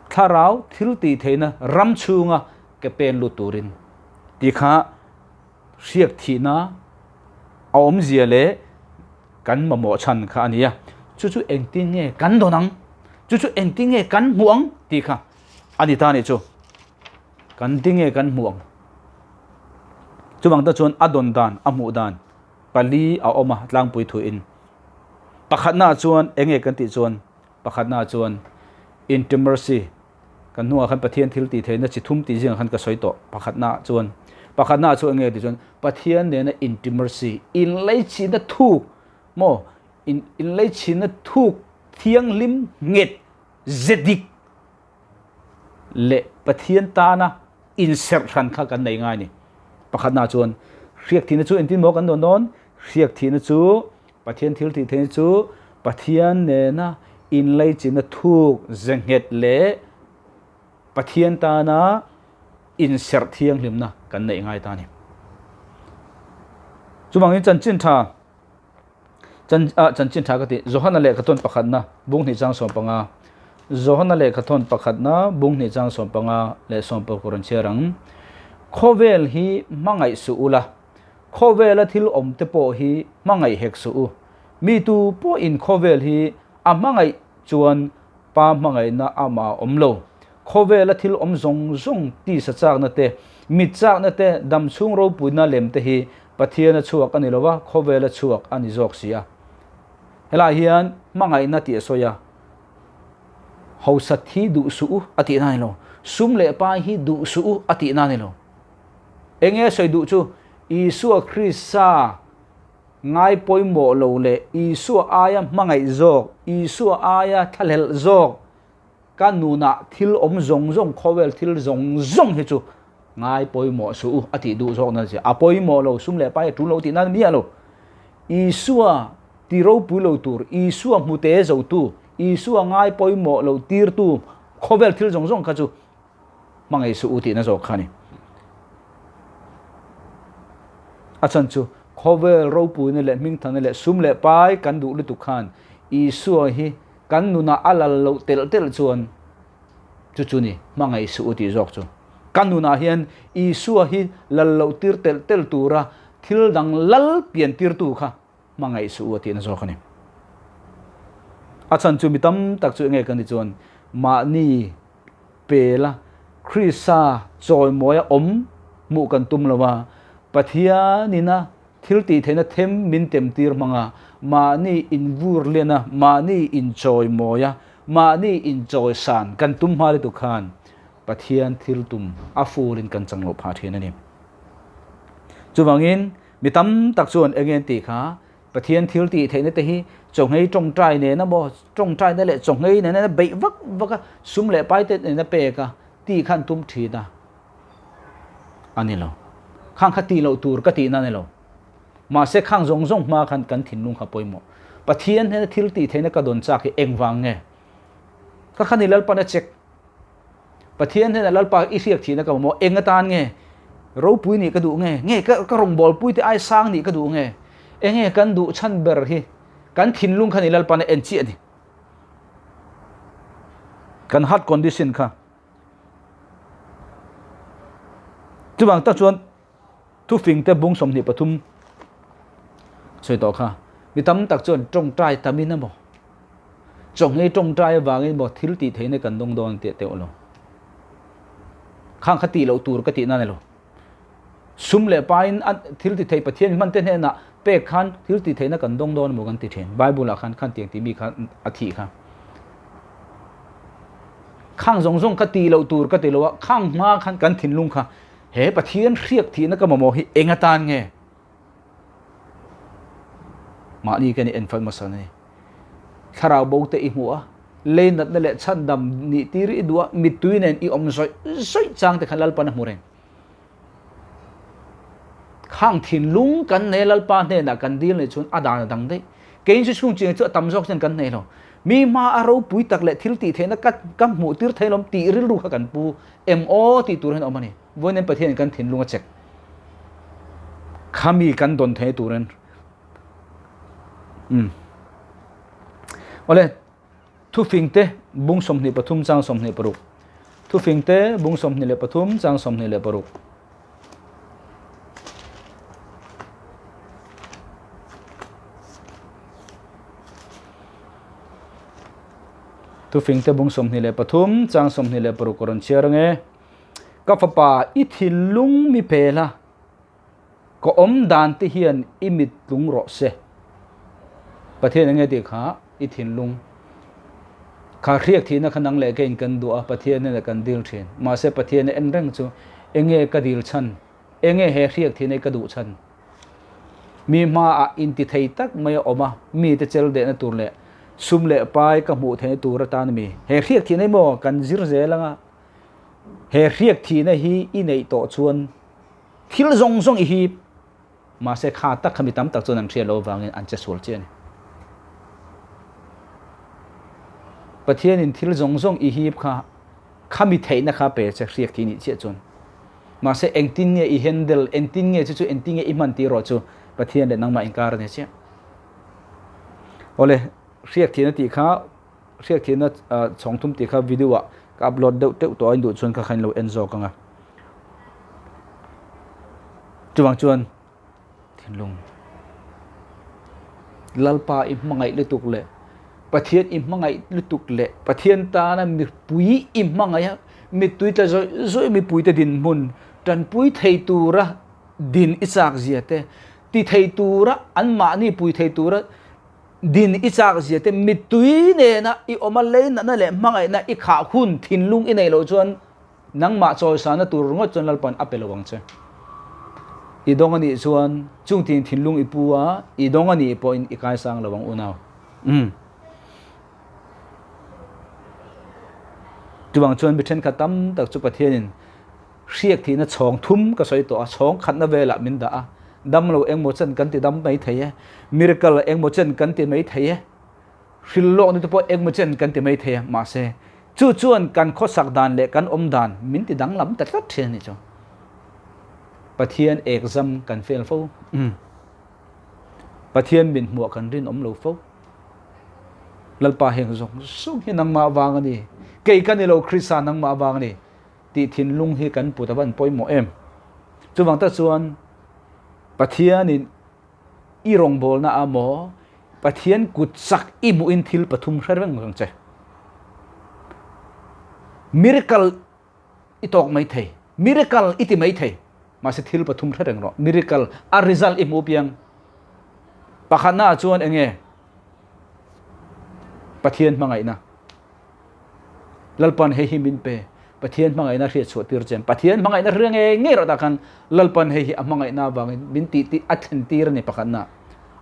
thlarau thil tih theihna ram chhunga ke pen lut turin tih kha hriak thihna a awmzia leh kan mamawh chhan kha a ni a. Chu chu engtin nge kan dawn ang? Chu chu engtin nge kan hmuh ang? tih kha a ni ta a nih chu. Kan ti nge kan hmuh ang? Chuvang te chuan a dawn dan, a hmuh dan pali a awm a tlangpui thuin. Pakhatnaah chuan eng nge kan tih chuan pakhatnaah chuan intimacy kan hnungah khan Pathian thil tih theihna chi thum tih zingah khan ka sawi tawh pakhatnaah chuan pakhatnaah chu eng nge tih chuan Pathian nena intimacy inleichhina thuk maw in inleichhina thuk thianghlim nghet ze dik leh Pathian tana inserh hran kha kan nei ngai a ni. Pakhatna chuan hriak thihna chu engtin maw kan dawn dawn? Hriak thihna chu Pathian thil tih theihna chu Pathian nena inleichina thuk ze nghet leh Pathian tana inserh thianghlimna kan neih ngai ta a ni. Chuvangin chanchin tha Chan ah chanchin tha ka ti. Johana lehkhathawn pakhatna bunghnih chang 15 Johana lehkhathawn pakhatna bunghnih chang 15 leh 16 rawn chhiar ang. Khawvel hi hmangaih suh ula, khawvela thil awm te pawh hi hmangaih hek suh u. Mi tu pawhin khawvel hi a hmangaih chuan Pa hmangaihna amah a awm lo. Khawvela thil awm zawng zawng tisa chakna te, mit chakna te, dam chhung ropuina lem te hi Pathian a chhuak a ni lo va, khawvela chhuak a ni zawk si a. Helaiah hian hmangaihna tih a sawi a, Hausa thi duh suh u a tihna a ni lo, sum leh pai hi duh suh u a tihna a ni lo. Enge a sawi duh chu Isua Krista Ngai pawimawh lo leh Isua aia hmangaih zawk, Isua aia thlahlelh zawk, ka nunah thil awm zawng zawng, khawvel thil zawng zawng hi chu ngai pawimawh suh u a tih duh zawk na zia. A pawimawh lo, sum leh pai a tul lo tih nan miah lo. Isua ti ropui lo tur, Isua hmute zotu, Isua ngai pawimawh lo tirtu khawvel thil zawng zawng kha chu hmangaih suh u tihna zawk kha a ni. A chhan chu khawvel ropuina leh hmingthana leh sum leh pai kan duh lutuk khan Isua hi kan nunah a lal loh telh telh chuan chu chu ni hmangaih suh u tih zawk chu. Kan nunah hian Isua hi lal loh tir telh telh tura thil dang lal pian tirtu kha hmangaih suh u a tihna zawk a ni. A chhan chu mi tam tak chu enge kan ti chuan mahni pela Krista chawimawia awm hmuh kan tum lo a, Pathianina thil tih theihna them min tem tir hmang a, mahni invur lian a, mahni inchawimawi a, mahni inchawisan kan tum hma lutuk khan Pathian thil tum a furin kan chang loh phah thin a ni. Chuvangin mi tam tak chuan enge an tih kha Pathian thil tih theihna te hi chawngei tawngtai nena maw, tawngtaina leh chawngei nena beih vak vak a, sum leh pai te nena pek a, tih khan tum thin a, a ni lo. Khang kha tih loh tur ka tihna a ni lo. Mahse khang zawng zawng hma khan kan thinlung kha pawimawh. Pathian hnena thil tih theihna ka dawn chak hi engvang nge? Ka khan i Lalpan a check. Pathian hnenah Lalpa i hriak thihna ka mamawh, eng atan nge? Ropui nih ka duh nge? Nge ka ka rawngbawlpui te ai sang nih ka duh nge? Enge kan duh chhan ber hi kan thinlung kha ni Lalpan a en chiah a ni. Kan heart condition kha. Chuvang tak chuan Thufing te bung 23 sawi tawh kha. Mi tam tak chuan tawngtai tamin emaw, chawnghei tawngtai avangin emaw thil tih theihna kan dawng dawn tih teuh lo. Khang kha tih loh tur ka tihna a ni lo. Sum leh pain a thil ti thei Pathian hman te hnenah pek khan thil tih theihna kan dawng dawn emaw kan ti thin. Bible ah khan khan tiang tih mi kha a thih kha. Khang zawng zawng kha tih loh tur ka ti lo a, khang hma khan kan thinlung kha He Pathian hriak thihna ka mamawh hi eng atan nge? Mahni ka ni en fal hmasa ni. Thlarau bo te i hmu a, lei natna leh chhandam nih tir i duh a, mittui nen i awm zawih zawih chang te khan Lalpan a hmu reng. Khang thinlung kan nei Lalpa hnenah kan dil nei chuan a dan a dang daih. Kei chu chhung chiang chu a tam zawk chuan kan nei lo. Mi hma a ropui tak leh thil tih theihna ka ka hmuh tir thei lawm tih rilru kha kan pu em aw tih tur hian a awm a ni. Vawiin Pathianin kan thinlung a chek. Khami kan dawn theih turin umm awle thufingte bung 23 chang 26 thufingte bung 23 chang 26 Thufingte bung 23 chang 26 ka rawn chhiar ange. Ka fapa i thinlung mi pe la, ka awm dan te hian i mit tlung rawh se. Pathian enge tih kha i thinlung kha hriak thihna kha nang leh keiin kan duh a, Pathian hnenah kan dil thin. Mahse Pathian a en reng chu enge ka dil chhan, enge he hriak thihna hi ka duh chhan. Mi hmaah inti thei tak mai a awm a, mite chel dehna tur leh sum leh pai ka hmuh theihna tur atan a mi. He hriak thihna hi maw kan zir zel anga he hriak thihna hi i neih tawh chuan thil zawng zawng i hip. Mahse kha tak kha mi tam tak chuan an hriat loh avangin an che sual chiah a ni. Pathianin thil zawng zawng i hip kha khami theihna kha pe che hriak thih nih chiah chuan. Mahse engtin nge i handle, engtin nge chu chu engtin nge i hman tih erawh chu Pathian leh nangmah inkar a ni chiah. Awle, hriak thihna tih kha hriak thihna chhawng thum tih kha video ah ka upload deuh teuh tawh a, in duh chuan kha kha in lo en zawk ang a. Chuvang chuan thinlung Lalpa i hmangaih lutuk leh Pathian i hmangaih lutuk leh Pathian tana mipui i hmangaih a, mittui tla zawih zawih mipuite dinhmun tanpui thei tura din i chak zia te, ti thei tura anmahni pui thei tura din i chak zia te mittui nena i awm a leinatna leh hmangaihna i khah hun thinlung i neih loh chuan Nangmah chawisana tur ringawt chuan Lalpan a pe lo ang che. I dawng a nih chuan chung tin thinlung i pu a, i dawng a nih pawhin i kaisang lo ang unau. Umm. Chuvang chuan mi thenkhat tam tak chu Pathianin hriak thihna chhawng thum ka sawi tawh a, chhawng khatna velah min dah a, dam lo engmaw chen kan ti dam mai thei e, miracle engmaw chen kan ti mai thei e, Hrilh lawkna te pawh engmaw chen kan ti mai thei a, mahse chu chuan kan khawsak dan leh kan awm dan min ti danglam ta tlat thin a nih chu. Pathian exam kan fail fo. Pathian min hmuah kan rinawm lo fo. Lalpa heng zawng zawng hi nangmah vang a ni, kei ka ni lo Krista nangmah vang a ni tih thinlung hi kan put a van pawimawh em. Chuvang tak chuan Pathianin I rawngbawlna ah maw Pathian kut chak i hmuhin thil pathum hre reng reng che. Miracle i tawk mai thei, miracle i ti mai thei, mahse thil pathum hre reng rawh. Miracle a result i hmuh piang. Pakhatna ah chuan enge? Pathian hmangaihna. Lalpan hei hi min pe, Pathian hmangaihna hriat chhuah tir che. Pathian hmangaihna hria ngei ngei rawh tah khan Lalpan hei hi a hmangaihna avangin min tih tih a thlen tir a ni pakhatna.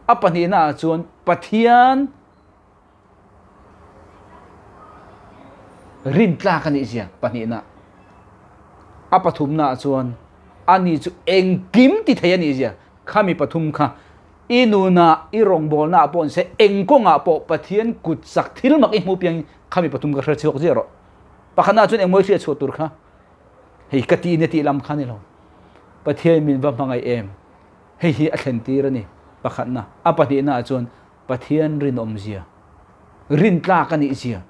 A pahnihna ah chuan Pathian rintlak a nih zia pahnihna. A pathumna ah chuan ani chu engkim ti thei a nih zia khami pathum kha I nunah, i rawngbawlnaah pawh ni se, eng kawngah pawh Pathian kut chak thil mak i hmuh piangin khami pathum ka hre chhuak ziah rawh. Pakhatnaah chuan engmaw i hriat chhuah tur kha hei ka tih nia tih lam kha ni lo. Pathian min va hmangaih em? Hei hi a thlen tir a ni pakhatna. A pahnihnaah chuan Pathian rinawm zia, rintlak a nih zia.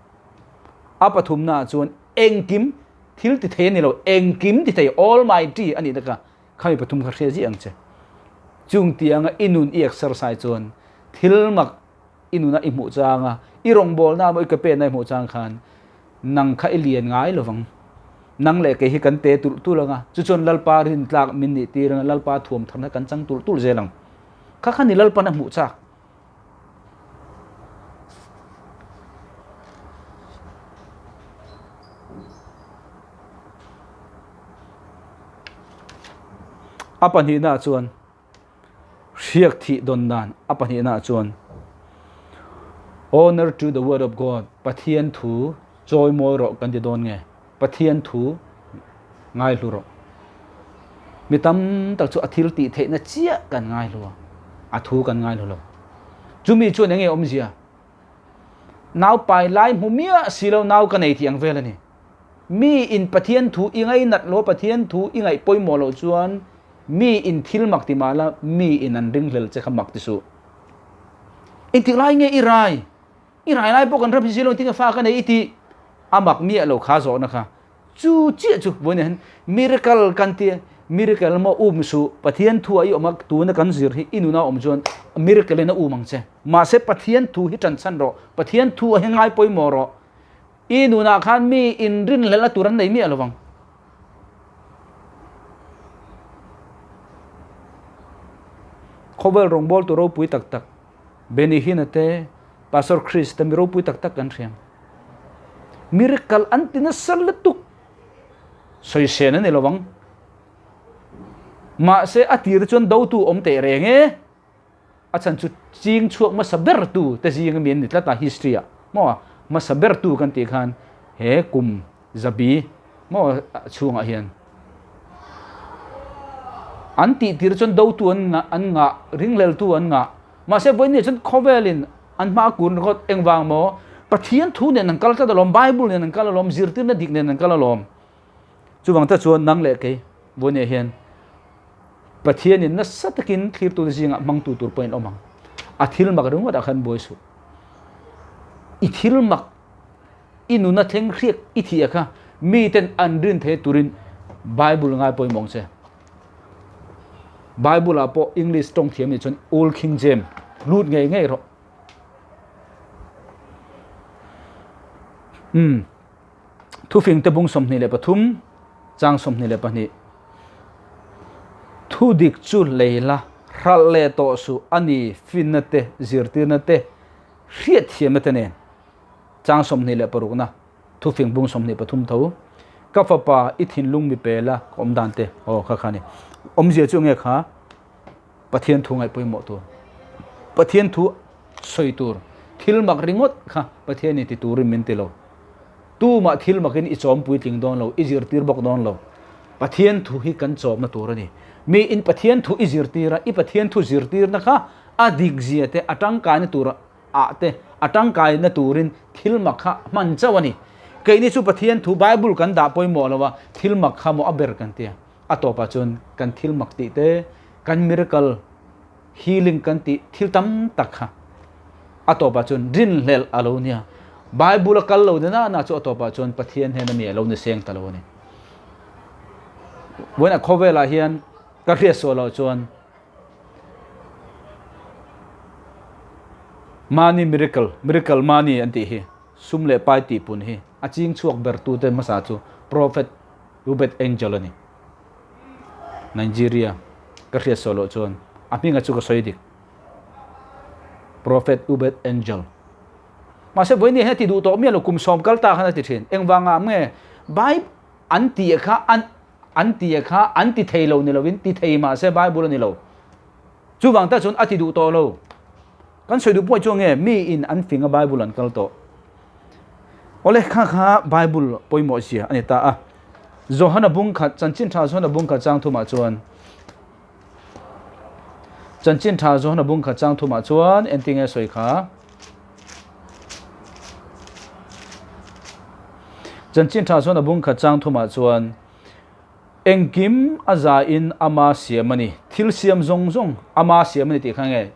A pathumnaah chuan engkim thil ti thei a ni lo, engkim ti thei, Almighty a nih na kha Khami pathum kha hria ziah ang che. Chung tianga i nun i exercise chuan thil mak i nuna i hmuh changa i rawngbawlna emaw i kepenna i hmuh chang khan nang kha i lian ngai lovang. Nang leh kei hi kan te tulh tulh anga, chu chuan Lalpa rintlak min nih tir anga Lalpa thuam tharna kan chang tulh tulh zel ang. Kha kha ni Lalpan a hmuh chak. A pahnihna chuan hriak thih dawn dan a pahnihna chuan Honor to the word of God Pathian thu chawi mawi rawh kan ti dawn nge Pathian thu ngaihlu rawh. Mi tam tak chu a thil tih theihna chiah kan ngaihlu a, a thu kan ngaihlu lo. Chumi chuan enge awmzia? Nau pai lai hmu miah si lo nau ka nei tih ang vel a ni. Mi in Pathian thu i ngainat lo, Pathian thu i ngaih pawimawh loh chuan mi in thil mak ti mah la, mi in an ringhlel che kha mak ti suh. Engtik lai nge i rai? I rai lai pawh kan ram hi si lo engtin nge fa ka nei i tih? A mak miah lo kha zawhna kha. Chu chiah chu vawiin hian miracle kan ti a, miracle maw um suh, Pathian thu ah i awm a, tuna kan zir hi i nuna awm chuan miracle in a um ang che. Mahse Pathian thu hi ṭan chhan rawh, Pathian thu ah hi ngai pawimawh rawh. I nunah khan mi inrinhlelhna tur an nei miah lo vang. Khawvel rawngbawltu ropui tak tak Benny Hinn-a te, Pastor Chris te mi ropui tak tak kan hriam. Miracle an ti nasa lutuk. Sawisel a ni lo vang. Mahse a tir chuan dotu awm teh reng e. A chhan chu ching chhuak hmasa ber tu te zing ami an ni tlat a history ah maw hmasa ber tu kan tih khan he kum zabi maw chhungah hian an tih tir chuan dotu an ngah an ngah ringhlel tu an ngah mahse vawiin chuan khawvel in an hma kun ringawt engvang maw Pathian thu nen an kal tlat alawm Bible nen an kal alawm zirtirna dik nen an kal alawm chuvang te chuan nang leh kei vawiin hian Pathianin nasa takin thlirtute zingah hmangtu tur pawhin awm ang. A thil mak ringawt ah khan buai suh. I thil mak, i nuna thleng hriak i thih a kha miten an rin thei turin Bible ngai pawimawh ang che. Bible ah pawh English tawng thiam nih chuan Old King James lut ngei ngei rawh. Umm. Thufing te bung 23, chang 22. Thu dik chu lei la, hralh leh tawh suh a ni finna te, zirtirna te, hriatthiamna te nen. Chang 26 na, thufing bung 23 tho. Ka fapa i thinlung mi pe la, ka awm dan te, aw kha kha ni. Awmzia chu nge kha? Pathian thu ngaih pawimawh tur, Pathian thu sawi tur, thil mak ringawt kha Pathian in ti turin min ti lo. Tumah thil makin i chawm puitling dawn lo, i zirtir bawk dawn lo. Pathian thu hi kan chawmna tur a ni. Mi in Pathian thu i zirtir a, i Pathian thu zirtirna kha a dik zia te, a tangkaina tur ah te, a tangkaina turin thil mak kha hman chauh a ni. Keini chu Pathian thu Bible kan dah pawimawh lo a, thil mak kha maw a ber kan ti a. A tawpah chuan kan thil mak tih te, kan miracle healing kan tih thil tam tak kha a tawpah chuan rinhlelh a lo nia. Bible a kal lo ni na na chu a tawpah chuan Pathian hian a mi a lo ni seng ta lo a ni. Vawiin a khawvelah hian ka hriat suah loh chuan Money miracle, miracle money an tih hi sum leh pai tih pun hi a ching chhuak ber tute hmasa chu Prophet Rubet Angel a ni. Nigeria ka hriat sawi loh chuan a hminga chu ka sawi dik. Prophet Ubed Angel. Mahse vawiin hian a ti duh tawh miah lo kum sawm kal ta khan a ti thin. Engvanga nge Bible an tih kha an an tih kha an ti thei lo ni lovin ti thei mahse Bible a ni lo. Chuvang tak chuan a ti duh tawh lo. Kan sawi duh pawh chu nge mi in an fing a Bible an kal tawh. Awle kha kha Bible pawimawh zia a ni ta a. Johana bung khat chanchin tha Johana bung khat chang thumah chuan chanchin tha Johana bung khat chang thumah chuan entinge sawi kha chanchin tha Johana bung khat chang thumah chuan engkim a za in ama siam ani thil siam zawng zawng ama siam ani tih kha nge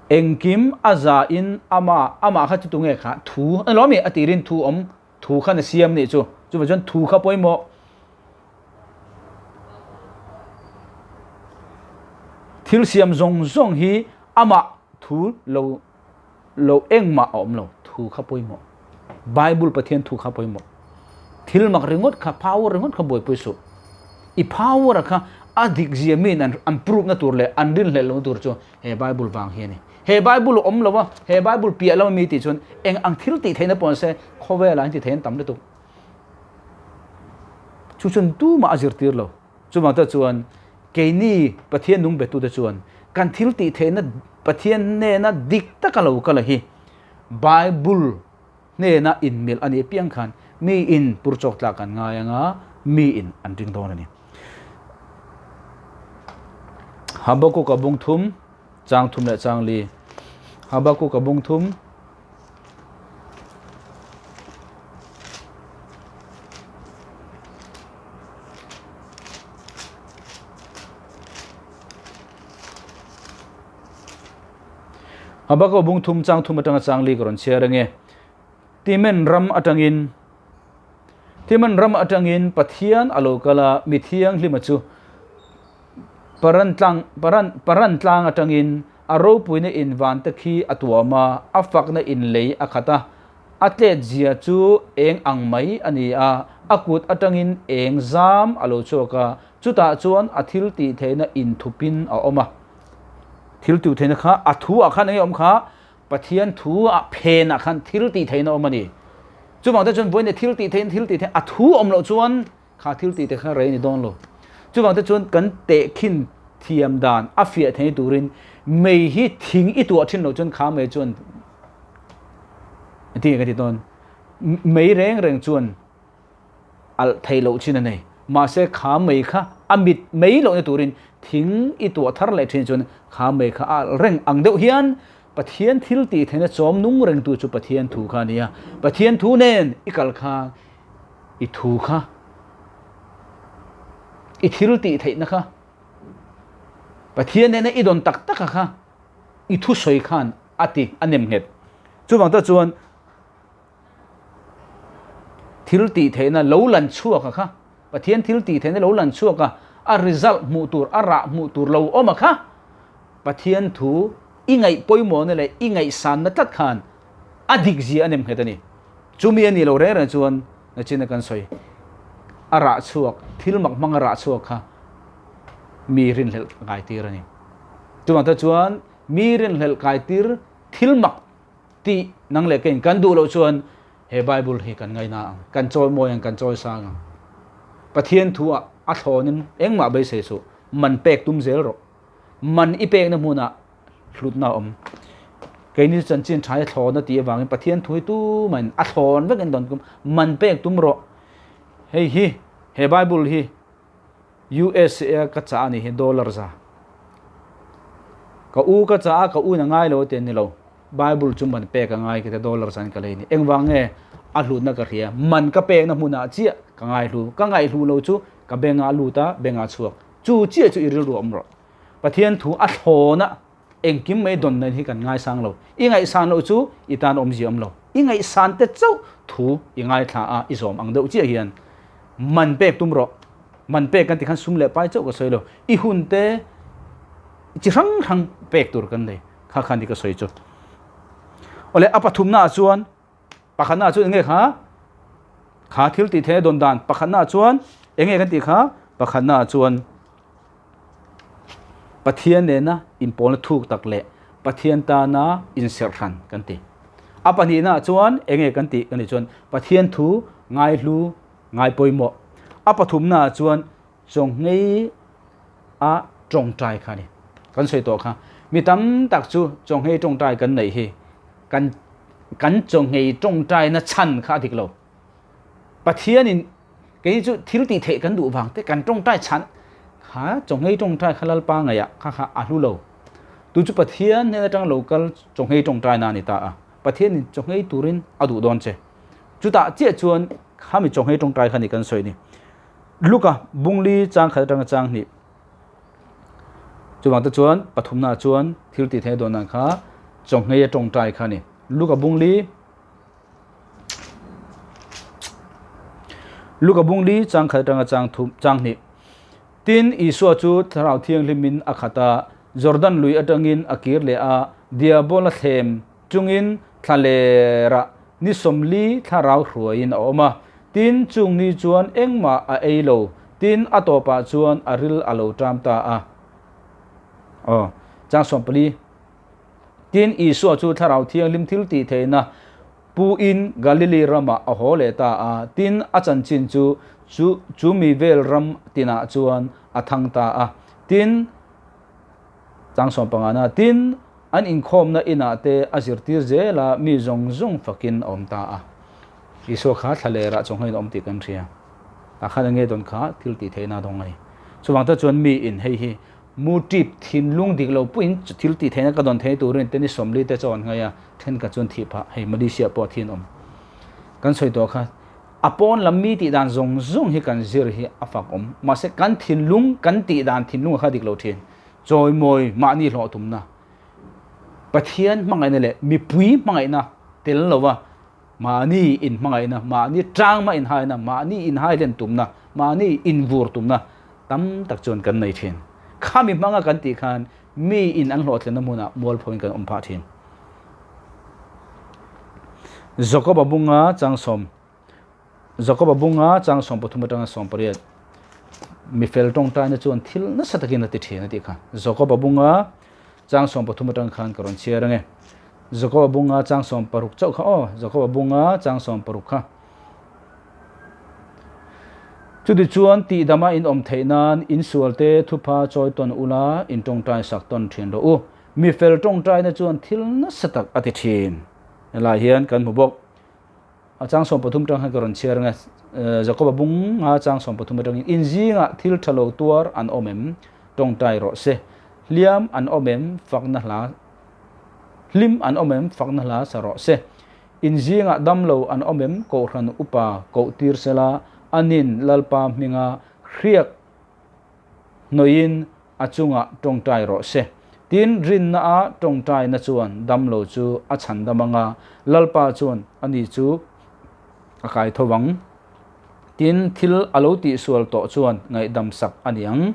Engkim a za in ama amah kha chu tunge kha thu a ni lo ami a tirin thu awm thu khan a siam nih chu chuvang chuan thu kha pawimawh thil siam zawng zawng hi amah thu lo lo engmah a awm lo thu kha pawimawh Bible Pathian thu kha pawimawh thil mak ringawt kha power ringawt kha buaipui suh i power a kha a dik zia min an an prove na tur leh an rinhlelh lohna tur chu he Bible vang hi a ni he Bible awm lo a he Bible piah lama mi tih chuan eng ang thil tih theihna pawh se khawvelah an ti thei an tam lutuk chu chuan tumah a zirtir lo Chuvang te chuan keini Pathian nung betute chuan kan thil tih theihna Pathian hnena dik taka lo kal a hi Bible hnena inmilh a nih apiang khan mi in pur chawk tlak an ngai anga mi in an ring dawn a ni. Habakuka bung thum, chang thum leh chang li. Habakuka bung thum. Habakkuk bung thum chang thum atanga chang li ka rawn chhiar ange. Timen ram atangin Timen ram atangin Pathian a lo kal a, mi thianghlima chu Paran tlang Paran Paran tlang atangin a ropuina in vante khi a tuam a, a fakna in lei a khat a, a tlet zia chu eng ang mai a ni a, a kut atangin eng zam a lo chhuak a, chutah chuan a thil tih theihna inthupin a awm a. Thil tih theihna kha a thu ah khan enge awm kha Pathian thu ah phen ah khan thil tih theihna awm a ni. Chuvang te chuan vawiin thil tih theihna thil tih theihna a thu awm loh chuan kha thil tih te kha rei a ni dawn lo. Chuvang te chuan kan tehkhin thiam dan a fiah theih turin mei hi thing i tuah thin loh chuan kha mei chuan engtin nge ka ti dawn mei reng reng chuan alh theih loh chin a nei. Mahse kha mei kha a mit mei lohna turin thing i tuah thar leh thin chuan kha mei kha a alh reng ang deuh hian Pathian thil tih theihna chawm nung rengtu chu Pathian thu kha a ni a. Pathian thu nen i kal kha i thu kha i thil tih theihna kha Pathian nena i dawn tak taka kha i thusawi khan a ti a nem nghet. Chuvang tak chuan Thil tih theihna lo lan chhuak a kha, Pathian thil tih theihna lo lan chhuak a, a result hmuh tur, a rah hmuh tur lo awm a kha, Pathian thu i ngaih pawimawhna leh i ngaihsanna tlat khan a dik zia a nem nghet a ni. Chumi a nih loh reng reng chuan nachina kan sawi, a rah chhuak, thil mak hmanga rah chhuak kha mi rinhlelh kaitir a ni. Chuvang te chuan mi rinhlelh kaitir thil mak Tih nang leh keiin kan duh loh chuan he Bible hi kan ngaina ang, kan chawi mawi ang, kan chawi sang ang. Pathian thu ah a thlawnin engmah beisei suh, man pek tum zel rawh. Man i pekna hmunah hlutna a awm. Keini chu chanchin tha hi thlawna tih avangin Pathian thu hi tumahin a thlawn vekin dawn tum, man pek tum rawh. Hei hi, he Bible hi USA a ka chah a nih hi dollar za. Ka u ka chah a, ka u in a ngai lo a ti a ni lo. Bible chu man pek a ngai ka ti a, dollar za in ka lei a ni. Engvang nge a hlutna ka hria, man ka pekna hmunah chiah ka ngaihlu. Ka ngaihlu lo chu ka bengah a lut a, bengah a chhuak. Chu chiah chu i rilru a awm rawh. Pathian thu a thlawn a, engkim mai dawn nen hi kan ngaisang lo. I ngaihsan loh chu i tan awmzia awm lo. I ngaihsan te chauh thu i ngaithla a, i zawm ang deuh chiah hian man pek tum rawh. Man pek kan ti khan sum leh pai chauh ka sawi lo. I hun te chi hrang hrang pek tur kan nei. Kha khan hi ka sawi chu. Awle a pathumna ah chuan pakhatna ah chuan enge kha? Kha thil tih theihna dawn dan pakhatna ah chuan enge kan tih kha? Pakhatna ah chuan Pathian nena inpawlna thuk tak leh Pathian tana inserh hran kan ti. A pahnihna ah chuan enge kan tih kan tih chuan Pathian thu ngaihlu ngai pawimawh. A pathumna ah chuan chawnghei a tawngtai kha a ni. Kan sawi tawh kha mi tam tak chu chawnghei tawngtai kan neih hi kan kan chawnghei tawngtaina chhan kha a dik lo. Pathianin Kei chu thil tih theih kan duh vang te kan tawngtai chhan kha chawnghei tawngtai kha Lalpa ngaihah kha kha a hlu lo. Tu chu Pathian hnen atang lo kal chawnghei tawngtai na a ni ta a. Pathianin chawnghei turin a duh dawn che. Chutah chiah chuan khami chawnghei tawngtai kha ni kan sawi ni. Luka bungli chang khat atanga chang hnih. Chuvang te chuan pathumna chuan thil tih theih dawn dan kha chawnghei a tawngtai kha ni. Luka bungli Luka bung li chang khat atanga chang thum chang hnih. Tin, Isua chu Thlarau Thianghlimin a khat a, Jordan lui atangin a kir leh a, Diabola thlem chungin thla lerah ni sawmli thlarau hruaiin a awm a. Tin, chung ni chuan engmah a ei lo, tin, a tawpah chuan a ril a lo ṭam ta a. Aw, chang 14. Tin, Isua chu Thlarau Thianghlim thil tih theihna puin Galili ramah a haw leh ta a. Tin, a chanchin chu chu chu mi vel ram tinah chuan a thang ta a. Tin, chang sawmpangana, tin, an inkhawmna inah te a zirtir zel a, mi zawng zawng fakin a awm ta a. Isua kha thlalerah chawnghain a awm tih kan hria. Tah khan enge dawn kha thil tih theihna a dawng a ni. Chuvang te chuan mi in hei hi Mu tip thinlung dik lo puiin thil tih theihna ka dawn thei turin te ni 40 te chaw an ngaih a, thenkhat chuan thih phah, hei Malaysia pawh thi an awm. Kan sawi tawh kha a pawn lam mi tih dan zawng zawng hi kan zir hi a fak awm, mahse kan thinlung kan tih dan thinlung a kha dik lo thin, chawimawi mahni hlawh tumna. Pathian hmangaihna leh mipui hmangaihna tel lova mahni inhmangaihna, mahni tangma inhaina, mahni inhailen tumna, mahni invur tumna tam tak chuan kan nei thin. Khami hmanga kan tih khan mi in an hlawhtlinna hmunah mualphoin kan awm phah thin. Jakoba bunga chang sawm Jakoba bunga chang 13 atanga 18 mi fel tawngtaina chuan thil nasa takin a ti thin a tih kha. Jakoba bunga chang 13 atang khan ka rawn chhiar ange. Jakoba bunga chang 16 chauh kha aw, Jakoba bunga chang 16 kha. Chutichuan tihdama in awm theih nan insualte thupha chawi tawn ula in tawngtai sak tawn thin rawh u. Mi fel tawngtaina chuan thil nasa tak a ti thin. Helai hian kan hmu bawk. A chang 13 tang khan ka rawn chhiar ang e. Jakoba bunga chang 13 atangin in zingah thil tha lo tuar an awm em? Tawngtai rawh se. Hliam an awm em? Fakna hla Hlim an awm em? Fakna hla sa rawh se. In zingah dam lo an awm em? Kohhran upa koh tir sela, anin Lalpa hminga hriak hnawiin a chungah tawngtai rawh se. Tin, rinna a tawngtaina chuan dam lo chu a chhan dam anga, Lalpa chuan ani chu a kai tho vang. Tin, thil a lo tihsual tawh chuan ngaihdam sak a ni ang.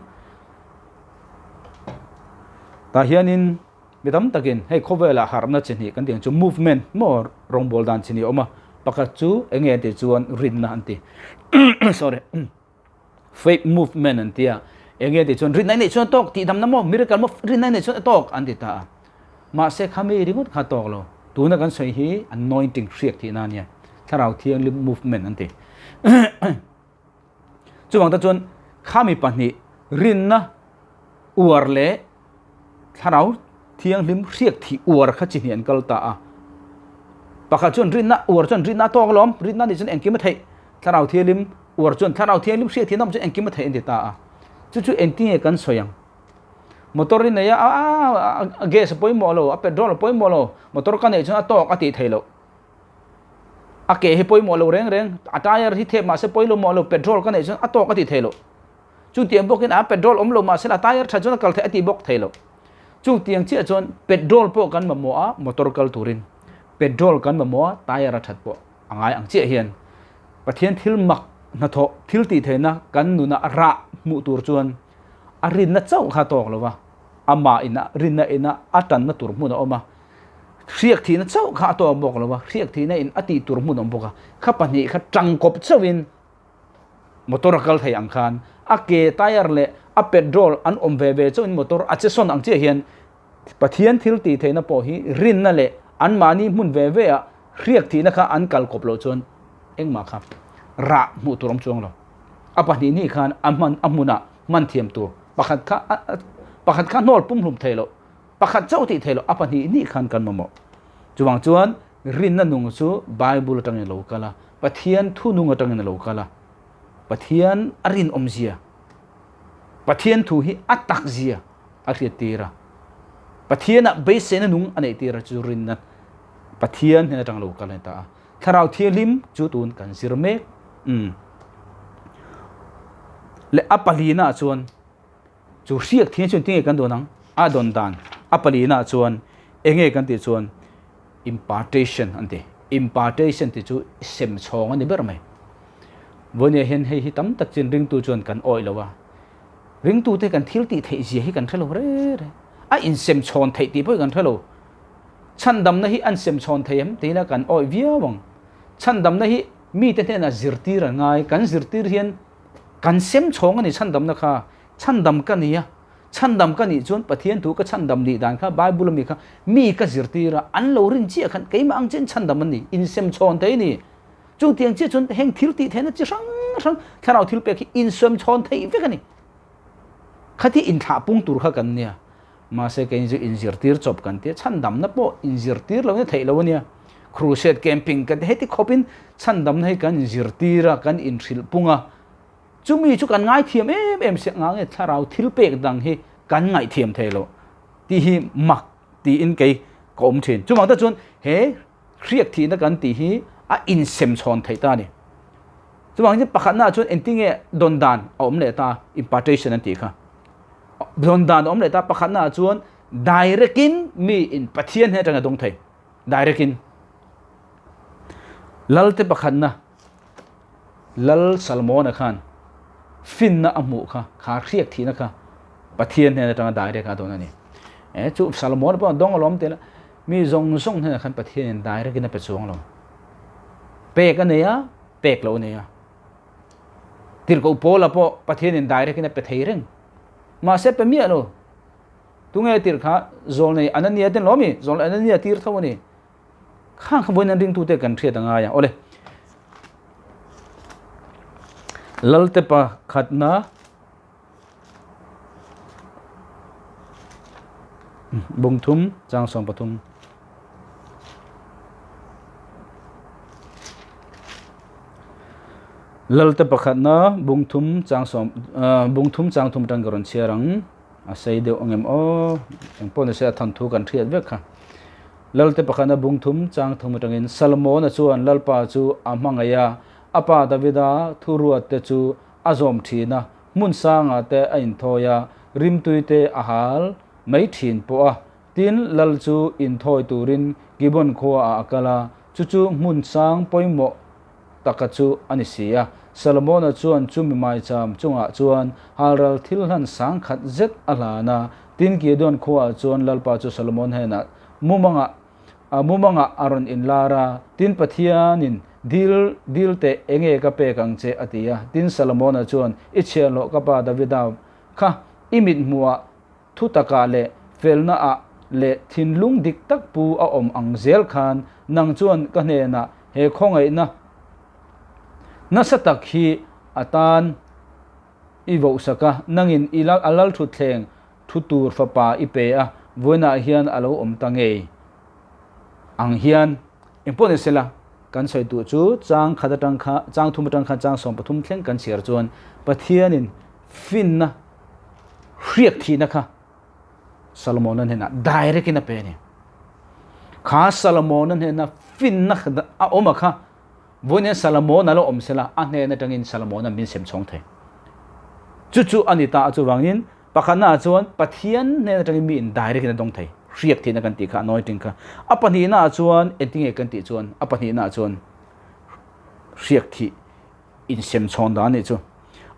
Tah hianin mi tam takin hei khawvelah harhna chi hnih kan tih ang chu movement maw rawngbâwl dan chi hnih a awm a, pakhat chu eng nge an tih chuan rinna an ti sorry faith movement an ti a, eng nge an tih chuan rinna i neih chuan a tawk tih damna maw miracle maw rinna i neih chuan a tawk an ti ta a, mahse khami ringawt kha a tawk lo, tuna kan sawi hi anointing hriak tihna a nia, thlarau thianghlim movement an ti. Chuvang te chuan khami pahnih rinna uar leh thlarau thianghlim hriak thih uar kha chi hnih an kal ta a. Pakhat chuan rinna uar chuan rinna a tawk alawm, rinna nih chuan engkim a theih, thlarau thianghlim uar chuan thlarau thianghlim hriak thih nawm chuan engkim a theih an ti ta a. Chu chu engtinge kan sawi ang? Motor i nei a, a gas a pawimawh lo, a petrol a pawimawh lo, motor ka neih chuan a tawk a tih theih loh. A ke hi pawimawh lo reng reng, a tyre hi thep mahse pawi lo mawh lo, petrol ka neih chuan a tawk a ti thei lo. Chutiang bawkin a petrol awm lo mahse a tyre tha chuan a kal theih a ti bawk thei lo. Chutiang chiah chuan petrol pawh kan mamawh a motor kal turin petrol kan mamawh a tyre a that pawh a ngai ang chiah hian Pathian thil mak hnathawh thil tih theihna kan nuna rah hmuh tur chuan a rinna chauh kha tawk lo va, amah ina rinna ina a tanna tur hmun a awm a. Hriak thihna chauh kha a tawk bawk lo va, hriak thihna in a tih tur hmun a awm bawk a, kha pahnih kha tangkawp chauhin motor a kal thei ang khan a ke tyre leh a petrol an awm ve ve chauhin motor a che sawn ang chiah hian Pathian thil tih theihna pawh hi rinna leh anmahni hmun ve ve ah hriak thihna kha an kal kawp loh chuan engmah kha rah hmuh tur awm chuang lo. A pahnih hnih khan a hman a hmunah hman thiam tur pakhat kha pakhat kha hnawl pumhlum thei loh. Pakhat chauh tih theih loh a pahnih hnih khan kan mamawh. Chuvang chuan rinna nung chu Bible atangin a lo kal a, Pathian thu nung atangin a lo kal a. Pathian a rinawmzia, Pathian thu hi a takzia a hriattir a. Pathianah beiseina nung a neihtir a chu rinna Pathian hnen atang lo kal a ni ta a. Thlarau Thianghlim chu tun kan zir mek. Umm. Leh a palina ah chuan Chu hriak thian chuan tinge kan dawn ang? A dawn dan a palina chuan enge kan tih chuan impartation an ti. Impartation tih chu sem chhawng a ni ber mai. Vawinia hian hei hi tam tak chin ringtu chuan kan awih lo a. Ringtute kan thil tih theih zia hi kan hre lo re re. A insem chhawn theih tih pawh hi kan hre lo. Chhandamna hi an sem chhawn thei em tih ila kan awih viau ang. Chhandamna hi mite hnenah zirtir an ngai. Kan zirtir hian Kan sem chhawng a ni chhandamna kha, chhandam ka ni a, chhandam ka nih chuan Pathian thu ka chhandam nih dan kha Bible ami kha mi ka zirtir a, an lo rin chiah khan keimah ang chian chhandam an ni, insem chhawn thei a ni. Chutiang chiah chuan heng thil tih theihna chi hrang hrang thlarau thil pek hi insem chhawn theih vek a ni. Khati inthlah pung tur kha kan nia, mahse kei chu inzirtir chawp kan tia, chhandamna pawh inzirtir lo in a theih lo a nia. Crusade camping kan ti heti khawpin chhandamna hi kan inzirtir a, kan inhrilh pung a, chumi chu kan ngaithiam em em si anga nge thlarau thil pek dang hi kan ngaihthiam thei lo tih hi mak tiin kei ka awm thin. Chuvang tak chuan he hriak thihna kan tih hi a insem chhawn theih ta a ni. Chuvang hian pakhatnaah chuan engtinge dawn dan a awm leh ta impartation an tih kha. Dawn dan a awm leh ta pakhatnaah chuan. Direct in mi in Pathian hnen atanga dawng thei. Direct in. Lal te pakhatna Lal Salmona khan finna a hmuh kha, kha hriak thihna kha Pathian hnen atanga direct a dawn a ni. E chu Salmona pawh a dawng alawm tih la, mi zawng zawng hnenah khan Pathian in direct in a pe chuang lo. Pek a nei a, pek loh a nei a. Tirhkoh Paula pawh Pathian in direct in a pe thei reng. Mahse pe miah lo. Tunge tirh kha Zawlnei Anania ten lawm i, Zawlnei Anania tir tho a ni. Khang kha vawiin an ringtute kan hriat a ngai a. Awle. Lalte pakhatna bungthum chang 13. Lalte pakhatna bungthum chang sawm bungthum chang thum atang ka rawn chhiar ang. A sei deuh angem aw, engpawh nise a thawnthu kan hriat vek kha. Lalte pakhatna bung thum chang thum atangin Salmona chuan Lalpa chu a hmangaih a, a pa Davida thuruat te chu a zawm thin a, hmun sangah te a inthawi a, rimtui te a hal mai thin pawh a. Tin, Lal chu inthawi turin Gibeon khuaah a kal a, chu chu hmun sang pawimawh taka chu a ni si a. Solomona chuan chumi maicham chungah chuan halral thil hlan sangkhat zet a hlan a. Tin, Gideon khuaah chuan Lalpa chu Solomon hnenah mumangah mumangah a rawn inlar a, Tin, Pathianin dil dil teh enge ka pek ang che a ti a. Tin, Solomona chuan, I chhiahhlawh ka pa Davida kha i mithmuhah Thu takah leh felnaah leh thinlung dik tak pu a awm ang zel khan nang chuan ka hnenah he khawngaihna nasa tak hi a tan i vohsak a, nangin i a lalthutthleng thu tur fapa i pe a, vawiinah hian a lo awm ta ngei ang hian. Engpawh ni sela, kan sawi duh chu chang khat atang kha chang thum atang khan chang 13 thleng kan chhiar chuan Pathianin finna hriak thihna kha Solomon-a hnenah direct in a pe a ni. Kha Solomon-a hnena finna a awm a kha vawiin Solomon a lo awm sela a hnen atangin Solomon-a min sem chhawng thei. Chu chu a ni ta a chuvangin pakhatna ah chuan Pathian hnen atangin mi in direct in a dawng thei. Hriak thihna kan tih kha anointing kha. A pahnihna ah chuan engtinge kan tih chuan a pahnihna ah chuan hriak thih insem chhawn dan a nih chu.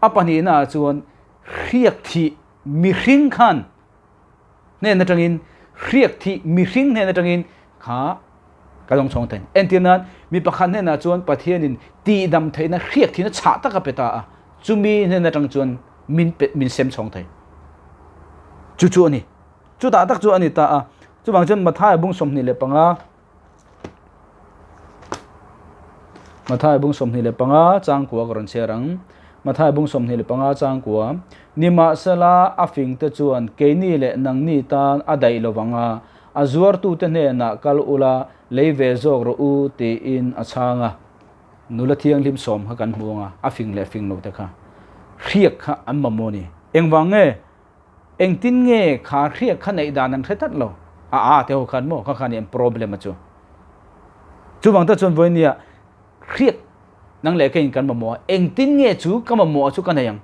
A pahnihna ah chuan hriak thih mihring khan hnen atangin hriak thih mihring hnen atangin kha ka dawng chhawng thei. Entir nan mi pakhat hnenah chuan Pathianin tihdam theihna hriak thihna chhah tak a pe ta a, chumi hnen atang chuan min pe min sem chhawng thei. Chu chu a ni. Chutah tak chu a ni ta a. Chuvang chuan Mathaia bung 25 Mathai bung 25 chang kua ka rawn chhiar ang. Mathai bung 25 chang kua, Nimahsela a fingte chuan keini leh nangni tan a daih lo vang a, a zuartute hnenah kal ula lei ve zawk rawh u tiin a chhang a. Nula thianghlim sawm kha kan hmu ang a, a fing leh fing lote kha hriak kha an mamawh a ni. Engvang nge? Engtin nge kha hriak kha neih dan an hre tlat lo? A a te ho khan maw kha khan i an problem a chu. Chuvang tak chuan vawinia hriak nang leh keiin kan mamawh a, engtin nge chu ka mamawh a chu ka nei ang?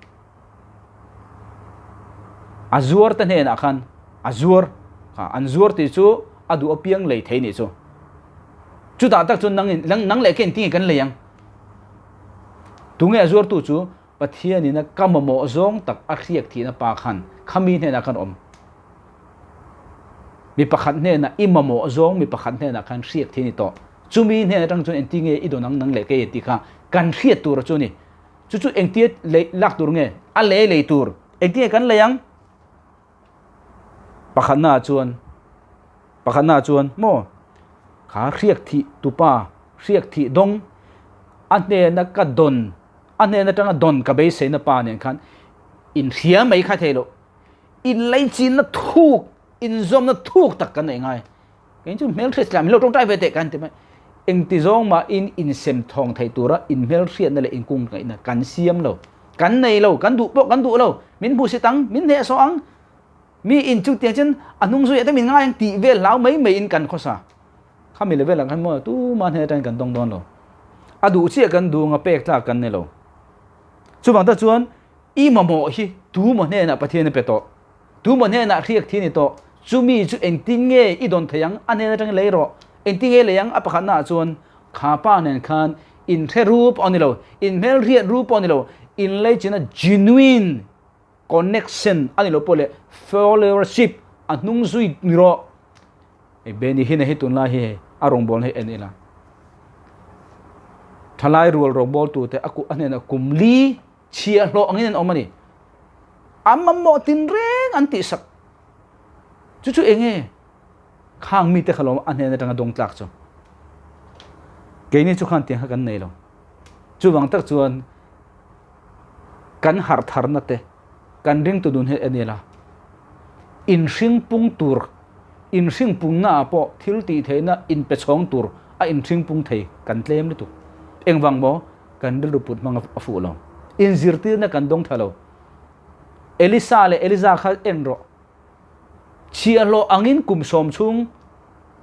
A zuar te hnenah khan a zuar kha an zuar tih chu a duh apiang lei thei nih chu. Chutah tak chuan nangin nang leh keiin tinge kan lei ang? Tunge a zuartu chu? Pathianin a ka mamawh zawng tak a hriak thihna pa khan khami hnenah khan awm. Mi pakhat hnenah i mamawh zawng mi pakhat hnenah khan hriak thih a ni tawh. Chumi hnen atang chuan engti nge i dawn ang nang leh kei tih kha kan hriat tur chu a ni. Chu chu engtia lei lak tur nge? A lei lei tur. Engti nge kan lei ang? Pakhatnaah chuan pakhatnaah chuan maw kha hriak thih tupa hriak thih dawng a hnena ka dawn a hnen atanga dawn ka beiseina pa nen khan inhria mai kha thei loh inlaichinna thuk inzawmna thuk tak kan nei ngai kei chu hmelhriat tlam lo tawngtai ve teh kan ti mai engti zawng mah in insem thawng thei tura inhmelhriatna leh inkung ngaihna kan siam lo kan nei lo kan duh pawh kan duh lo min hmu sit ang min hneh sawh ang mi in chu tiang chuan a hnung zui te min ngai ang tih vel hlau mai mai in kan khawsa Khami level ah khan maw tuma hnen atangin kan dawng dawn lo. A duh chiah kan duh anga pek tlak kan ni lo. Chuvang tak chuan i mamawh hi tu maw hnenah Pathian a pe tawh. Tu maw hnenah hriak thi a ni tawh. Chumi chu engtin nge i dawn thei ang? A hnen atangin lei rawh. Engtin nge lei ang? A pakhatna ah chuan kha pa nen khan inhre ru pawh a ni lo, inhmelhriat ru pawh a ni lo, inleichina genuine connection a ni lo pawh leh followership a hnung zui ni rawh. Hei Benny Hinn-a hi tunlai hi hei a rawngbawlna hi en ila. Thalai rual rawngbawltute a a hnenah kum li chhiahhlawh angin an awm a ni. A mamawh tinreng an tihsak. Chu chu eng nge? Khang mite kha lawm a hnen atanga dawng tlak chu. Keini chu khan tiang kha kan nei lo. Chuvang tak chuan kan harh tharna te, kan ringtu nun hi en ila, inhring pung tur, inhring pungna ah pawh thil tih theihna inpe chhawng tur a inhring pung thei kan tlem lutuk. Engvang maw? Kan rilru put hmang a fuh lo. Inzirtirna kan dawng tha lo. Elisa leh Eliza kha en rawh. Chhiahhlawh angin kum sawm chhung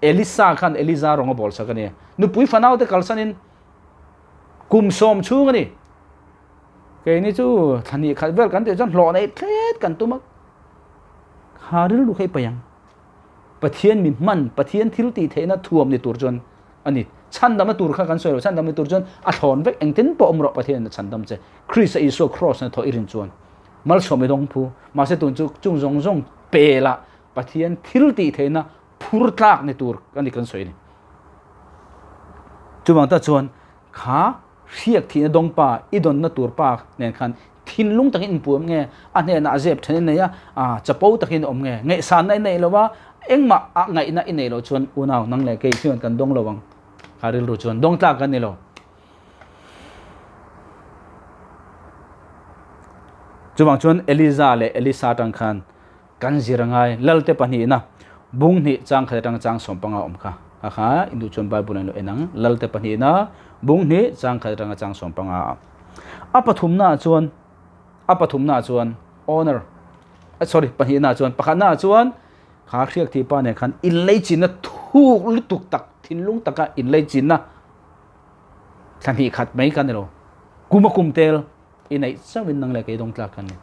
Elisa khan Eliza rawng a bawl sak a ni. Nupui fanaute kalsanin kum sawm chhung a ni. Keini chu thla hnih khat vel kan tih chuan hlawh neih thlet kan tum a. Kha rilru kha i paih ang. Pathian mi hman, Pathian thil tih theihna thuam ni tur chuan a ni. Chhandamna tur kha kan sawi lo, chhandamna tur chuan a thlawn vek engtin pawh awm rawh Pathian in a chhandam che. Krista Isua Kraws hnathawh i rin chuan malsawm i dawng phu. Mahse tun chu chung zawng zawng pe lah Pathian thil tih theihna phur tlak ni tur a ni kan sawi a ni. Chuvang tak chuan kha hriak thihna dawng pa, i dawnna tur pa nen khan thinlung takin inpuam nge, a hnenah a zep then i nei a, a chapo takin i awm nge, ngaihsanna i neih lo a, engmah a ngaihna i neih loh chuan unau nang leh kei chuan kan dawng lo ang. Kha rilru chuan dawng tlak kan ni lo. Chuvang chuan Eliza leh Elisa atang khan Kan zir a ngai. Lalte pahnihna, bung hnih chang khat atanga chang sawmpanga awm kha. Kha kha in duh chuan Bible ah in lo en ang. Lalte pahnihna, bung hnih chang khat atanga chang sawmpanga. A pathumna ah chuan, a pathumna ah chuan honor, sorry, pahnihna ah chuan, pakhatna ah chuan kha hriak tih pa nen khan inleichinna thuk lutuk tak, thinlung taka inleichinna thla hnih khat mai kha ni lo. Kum a kum tel. I neih chauhin nang leh kei dawng tlak kan ni.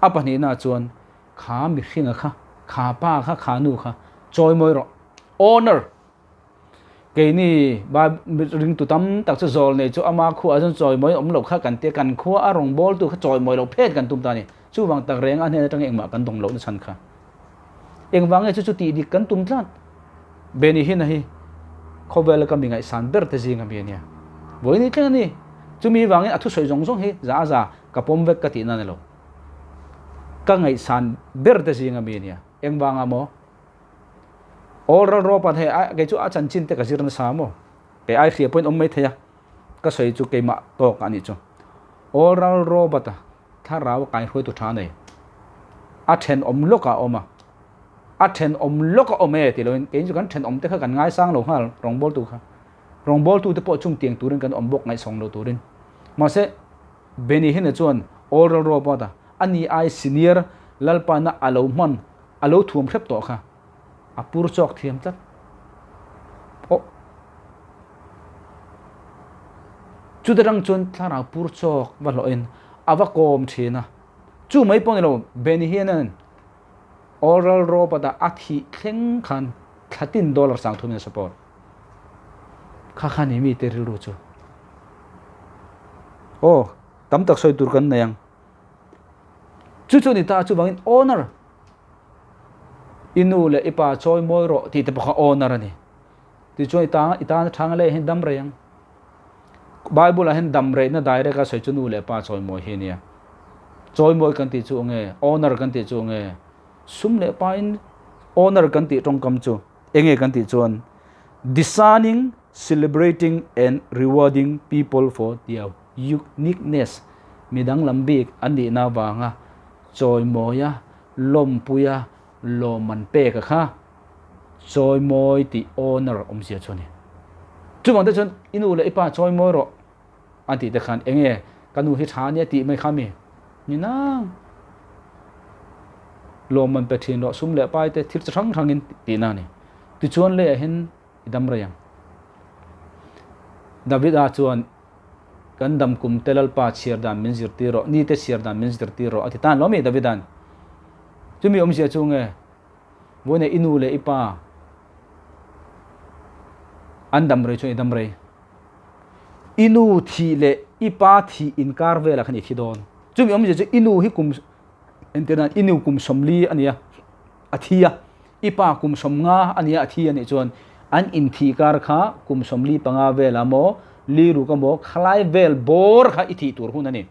A pahnihna chuan kha mihringa kha, kha pa kha, kha nu kha chawimawi rawh. Honor! Keini ringtu tam tak chu zawl nei chu ama khuaah chuan chawimawi awm loh kha kan tia, kan khua a rawngbawltu kha chawimawi loh phet kan tum ta a ni. Chuvang tak reng a hnen atanga engmah kan dawng lohna chhan kha. Engvang nge chu chu tih dik kan tum tlat? Benny Hinn-a hi khawvela ka mi ngaihsan ber te zinga mi a nia. Vawiin thleng a ni. Chumi vangin a thusawi zawng zawng hi za a za ka pawm vek ka tihna a ni lo. Ka ngaihsan ber te zinga mi a nia. Engvanga maw? Oral Roberts hei a kei chu a chanchin te ka zir nasa maw? Kei ai hria pawhin awm mai thei a, ka sawi chu keimah tawk a nih chu. Oral Roberts-a Thlarau a kaihruaitu tha nei. A thenawm lawkah a awm a. A thenawm lawk a awm e ti loin kei chu kan thenawm te kha kan ngaisang lo nghal rawngbawltu kha. Rawngbawltu te pawh chung tiang turin kan awm bawk ngaihsawng lo turin. Mahse Benny Hinn-a chuan Oral Robert-a a ni ai senior Lalpana a lo hman a lo thuam hrep tawh kha a pur chawk thiam tlat. Aw. Chuta rang chuan thlarau pur chawk va hlawhin a va kawm thin a. Chu mai pawh ni lo, Benny hianin Oral Robert-a a thih thleng khan thlatin dollar sang thumin a support. Kha kha ni mite rilru chu. Aw, tam tak sawi tur kan nei ang. Chu chu ni ta chuvangin honor I nu leh i pa chawi mawi rawh tih te pawh kha honor a ni. Tichuan i tang i tan a thang leh hian dam rei ang. Bible ah hian dam reihna direct a sawi chu nu leh pa chawi mawi hi a nia. Chawi mawi kan tih chu enge? Honor kan tih chu enge? Sum leh pa in honor kan tih tawngkam chu enge kan tih chuan discerning, celebrating and rewarding people for their uniqueness midang lam bik an nihna avanga chawimawia lawmpuia lawmman pek a kha chawimawi tih honor awmzia chu a ni. Chuvang te chuan i nu leh i pa chawimawi rawh an tih te khan enge ka nu hi tha ania tih mai kha mi ni nang lawmman pe thin rawh sum leh pai te thil chi hrang hrangin tihna a ni. Tichuan leiah hian i dam rei ang. Davida chuan kan dam kum te Lalpa chhiar dan min zirtir rawh, ni te chhiar dan min zirtir rawh a ti tan lo mi Davida'n. Chumi awmzia chu nge? Vawiin i nu leh i pa an dam rei chuan i dam rei. I nu thih leh i pa thih inkar velah khan i thi dawn. Chumi awmzia chu i nu hi kum entir nan i nu kum 40 a nia a thi a, i pa kum 50 a nia a thi a nih chuan an inthih kar kha kum 45 velah maw liruk emaw khalai vel bawr kha i thih tur hun a ni.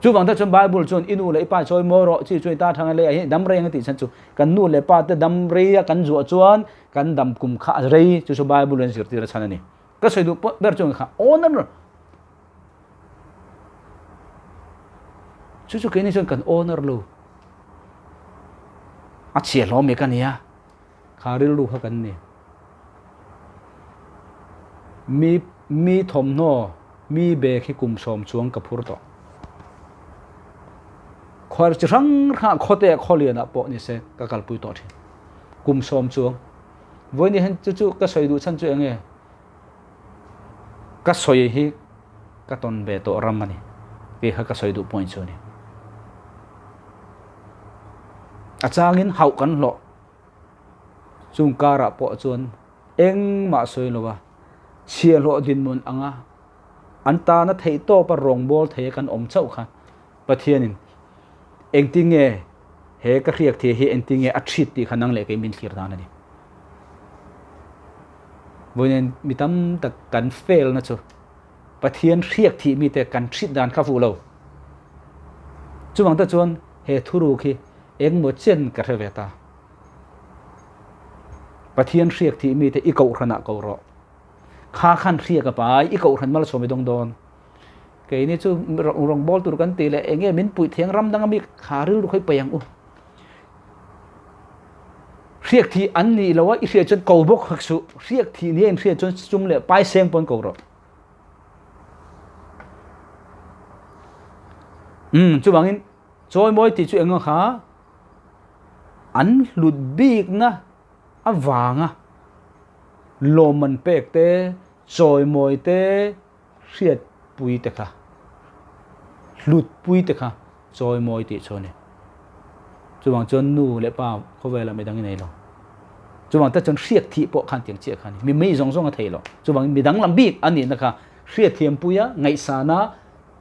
Chuvang te chuan Bible chuan i nu leh i pa chawi mawi rawh chi chuan i ta thang a leiah hian i dam reng a tih chhan chu kan nu leh pa te dam rei a kan zuah chuan kan dam kum kha a rei chu chu Bible in zirtir a chhan a ni. Ka sawi duh pawh ber chuan kha honor chu chu keini chuan kan honor lo a chhia hlawm mek a nia kha rilru kha kan ni. Mi mi thawmhnaw mi bag hi kum 10 chuang ka phur tawh. Khuar chi hrang hrang ah khawte ah khawlian ah pawh ni se ka kalpui tawh thin. Kum 10 chuang. Vawiin hian chu chu ka sawi duh chhan chu eng nge? Ka sawi hi ka tawn ve tawh ram a ni tih kha ka sawi duh point chu a ni. A changin hauh kan hlawh. Chung karah pawh chuan engmah sawi lo a, chhiahhlawh dinhmun anga an tana theihtawpa rawngbâwl theia kan awm chauh kha Pathianin engtin nge he ka hriak thei hi engtin nge a ṭhit tih kha nang leh kei min thlir dan a ni. Vawiin mi tam tak kan fail na chu Pathian hriak thih mite kan ṭhit dan kha fuh lo. Chuvang te chuan he thuruk hi engmaw chen ka hre ve ta. Pathian hriak thih mite i kohhranah ko rawh. Kha khan hriak a pai, i kohhran malsawm i dawng dawn. Keini chu rawngbâwl tur kan tih leh eng nge min puih thiang ram dang ami kha rilru kha i paih ang u. Hriak thih an nih lo a, i hriat chuan ko bawk hek suh. Hriak thih nia in hriat chuan sum leh pai seng pawn ko rawh. Umm chuvangin chawimawi tih chu eng nga kha an hlut bikna avanga lawmman pek te, chawimawi te, hriatpui te kha, hlutpui te kha chawimawi tih chu a ni. Chuvang chuan nu leh pa khawvelah midang i nei lo. Chuvang te chuan hriat thih pawh khan tiang chiah kha a ni. Mi mei zawng zawng a thei lo. Chuvangin midang lam bik a nihna kha hriatthiampuia ngaihsana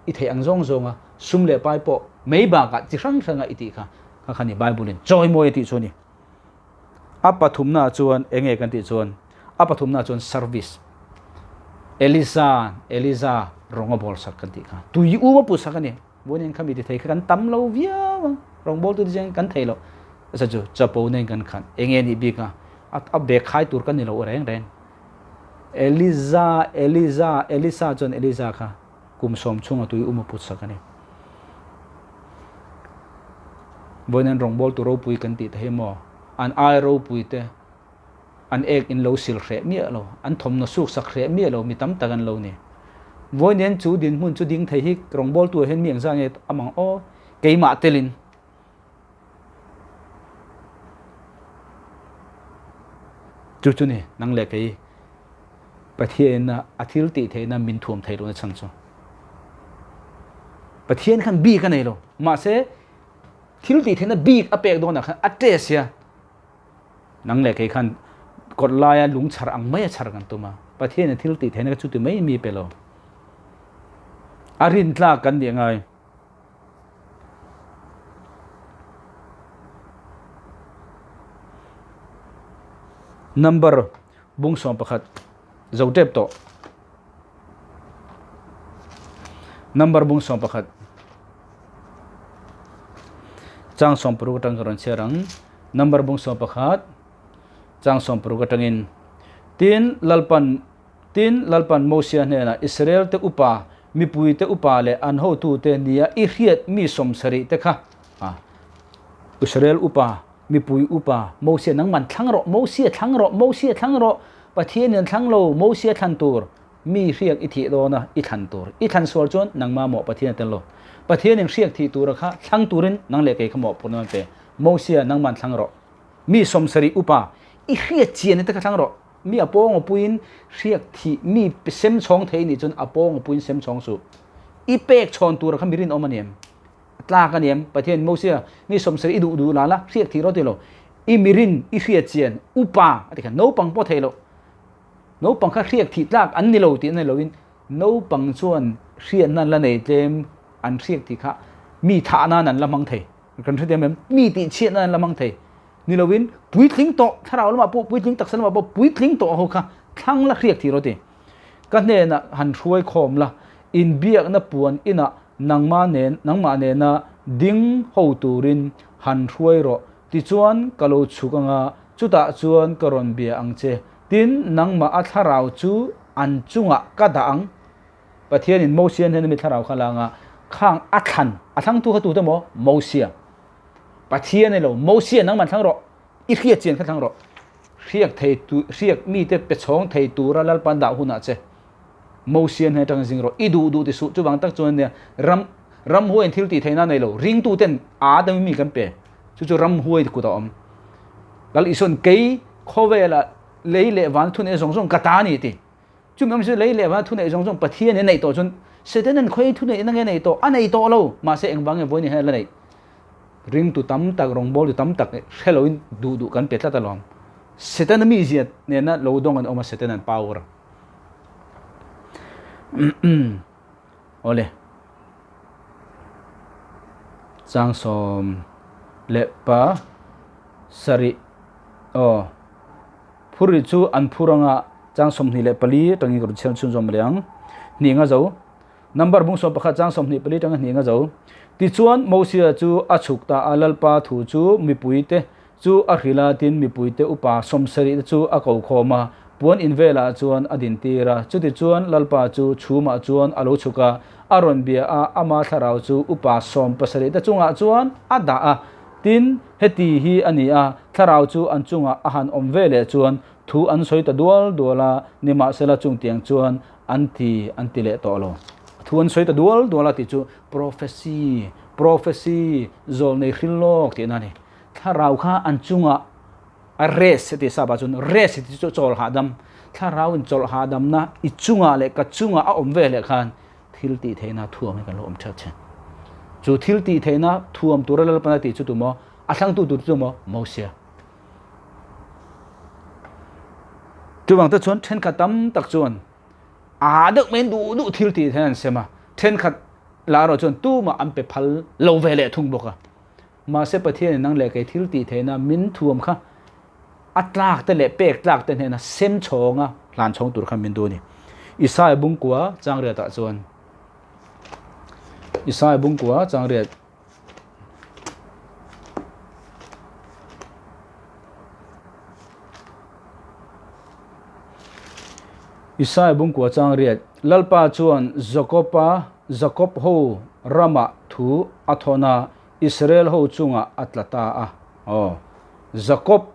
i theih ang zawng zawnga sum leh pai pawh mei bakah chi hrang hranga i tih kha kha kha ni Bible in chawimawi a tih chu a ni. A pathumnaah chuan eng nge kan tih chuan a pathumnaah chuan service Elisa Eliza rawng a bawl sak kan tih kha tui um a put sak a ni. Vawiin kha mi ti thei kha kan tam lo viau ang rawngbawl tu te chuan kan thei lo a chu chapo nen kan khan eng nge nih bik a a bag khai tur kan ni lo reng reng Eliza Eliza Elisa chuan Eliza kha kum 10 chhunga tui um a put sak a ni. Vawiin an rawngbawltu ropui kan tih te hi maw an ai ropui te an ek in lo sil hreh miah lo, an thawmhnaw suk sak hreh miah lo mi tam tak an lo ni. Vawiin chu dinhmun chu ding thei hi rawngbawltu ah hian mi engzah nge a mang aw keimah telin. Chu chu ni nang leh kei Pathian a thil tih theihna min thuam thei lohna chhan chu. Pathian khan bik a nei lo. Mahse thil tih theihna bik a pek dawnah khan a test sia. Nang leh kei khan kawt laia lung chhar ang mai a chhar kan tum a. Pathian a thil tih theihna kha chuti mai mi pe lo. A rin tlak kan nih ngai. Number bung 11 zo tep tawh. Number bung 11 chang 60 atang ka rawn chhiar ang. Number bung 11 chang 60 atangin tin Lalpan Tin, Lalpan Mosia hnenah, Israel-te upa, mipuite upa leh an hotute nia i hriat mi 70 te kha, a, Israel upa, mipui upa, Mosia nangman thlang rawh, Mosia thlang rawh, Mosia thlang rawh, Pathianin thlang lo, Mosia thlan tur, mi hriak i thih dawn a, i thlan tur. I thlan sual chuan nangmah mawh Pathian a tel lo. Pathianin hriak thih tura kha thlang turin nang leh kei kha mawhphurhna an pe. Mosia nangman thlang rawh. Mi 70 upa, i hriat chian te kha thlang rawh. Mi a pawng a puiin hriak thih mi sem chhawng thei nih chuan a pawng a puiin sem chhawng suh. I pek chhawn tur kha mi rinawm a ni em? A tlak a ni em? Pathian Mosia mi 70 i duh duh la la hriak thih rawh ti lo. I mirin i hriat chian upa a ti kha naupang pawh theih loh. Naupang kha hriak thih tlak an ni lo tih na ni loin naupang chuan hriatna an la nei tlem an hriak tih kha mi thah nan an la hmang thei. Kan hrethiam em? Mi tih chhiat nan an la hmang thei. Ni loin puitling tawh thlarau lamah pawh puitling taksa lamah pawh puitling tawh ho kha thlang la hriak thih rawh ti. Ka hnenah han hruai khawm la, inbiakna puan inah nangmah nen nangmah nena ding ho turin han hruai rawh. Tichuan ka lo chhuk anga chutah chuan ka rawn bia ang che. Tin, nangmah a thlarau chu an chungah ka dah ang. Pathianin Mosia hnena mi thlarau kha la anga khang a thlan, a thlangtu kha tute maw? Mosia. Pathian a ni lo, Mosia nangmah thlang rawh, i hriat chian kha thlang rawh. Hriak thei tu, hriak mite pe chhawng thei tura Lalpan dah hunah che Mosia hnen atangin zing rawh, i duh duh ti suh. Chuvang tak chuan nia ram, ramhuaiin thil tih theihna a nei lo, ringtuten aa deuhin mi kan pe, chu chu ramhuai kut a awm. Lal Isua'n kei khawvela lei leh van thu neih zawng zawng ka ta a ni ti. Chumi awm chu lei leh van thu neih zawng zawng Pathian in a neih tawh chuan Satan-a'n khawi thu neihna nge a neih tawh? A nei tawh lo. Mahse engvang nge vawiin hian a la neih? Ringtu tam tak, rawngbawltu tam tak hre loin duh duh kan pe tlat alawm. Setana mizia nena lo dawng an awm a, Setanan power. Awle. Chang 17 aw. Phurri chu an phur anga chang 24 atangin ka rawn chhiar chhunzawm leh ang. Hnih nga zo. Number bung 11 chang 24 atanga hnih nga zo. Tichuan Mosia chu a chhuk ta a, Lalpa thu chu mipuite chu a hrilh a, tin mipuite upa 70 te chu a ko khawm a, puan in velah chuan a din tir a. Chutichuan Lalpa chu chhumah chuan a lo chhuk a, a rawn bia a, ama thlarau chu upa 70 te chungah chuan a dah a. Tin, heti hi a ni a, thlarau chu an chungah a han awm ve leh chuan thu an sawi ta dual dual a, nimahsela chungtiang chuan an ti an ti leh tawh lo. Thu an sawi ta dual dual a tih chu prophecy, prophecy, zawlnei hril lawk tihna a ni. Thlarau kha an chungah a rest heti sap ah chuan rest tih chu chawl hahdam, thlarau in chawlh hahdamna i chungah leh ka chungah a awm ve leh khan thil tih theihna thuam hi kan lo awm that thin. Chu thil tih theihna thuam tura Lalpana tih chu tumaw? A thlangtu tur chu tumaw? Mosia. Chuvang te chuan thenkhat tam tak chuan a deuh mai duh duh thil tih theihna an sem a, thenkhat lah erawh chuan tumah an pe phal lo ve leh thung bawk a. Mahse Pathianin nang leh kei thil tih theihna min thuam kha a tlak te leh pek tlak te hnena sem chhawnga hlan chhawng tur khan min duh a ni. Isaiah bungkua changriat ah chuan Isaiah bungkua changriat Isaiah bungkua changriat Lalpa chuan Jakopa Jakob ho ramah thu a thawn a, Israel ho chungah a tla ta a. Aw, Jakob,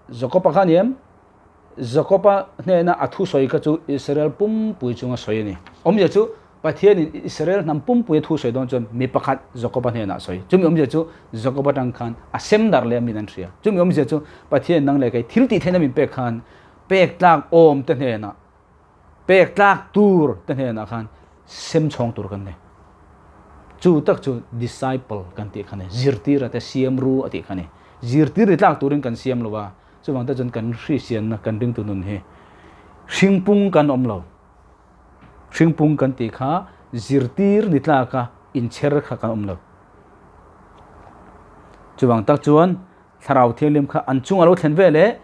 Jakob-a kha a ni em? Jakob-a hnena a thusawi kha chu Israel pumpui chunga sawi a ni. Awmzia chu Pathianin Israel hnam pumpui a thusawi dawn chuan mi pakhat Jakob-a hnenah a sawi. Chumi awmzia chu Jakob atang khan a sem darh leh a min an hria. Chumi awmzia chu Pathian nang leh kei thil tih theihna min pek khan pek tlak awm te hnenah Pek tlak tur te hnenah khan sem chhawng tur kan nei. Chu tak chu disciple kan tih kha ni, zirtir a te siam ru a tih kha ni. Zirtir ni tlak turin kan siam lo a, chuvang te chuan kan hriasianna kan ringtu nun hi hringpung kan awm lo. Hringpung kan tih kha zirtir ni tlaka inchher kha kan awm lo. Chuvang tak chuan Thlarau Thianghlim kha an chunga lo thlen ve leh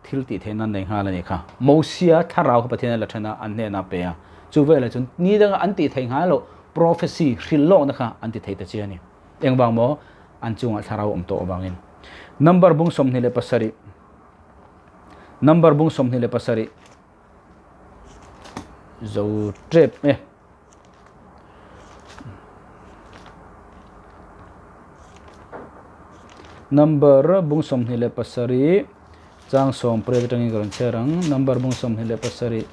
thil tih theihna an nei nghal a nih kha. Mosia thlarau kha Pathian a la then a, an hnenah a pe a. Chu velah chuan ni danga an tih theih nghal loh prophecy, hrilh lawkna kha an ti thei ta che a ni. Engvang maw? An chungah thlarau awm tawh avangin. Number bung 27 Number bung 27 Zo tep e. Number bung 27 chang 18 atangin ka rawn chhiar ang. Number bung 27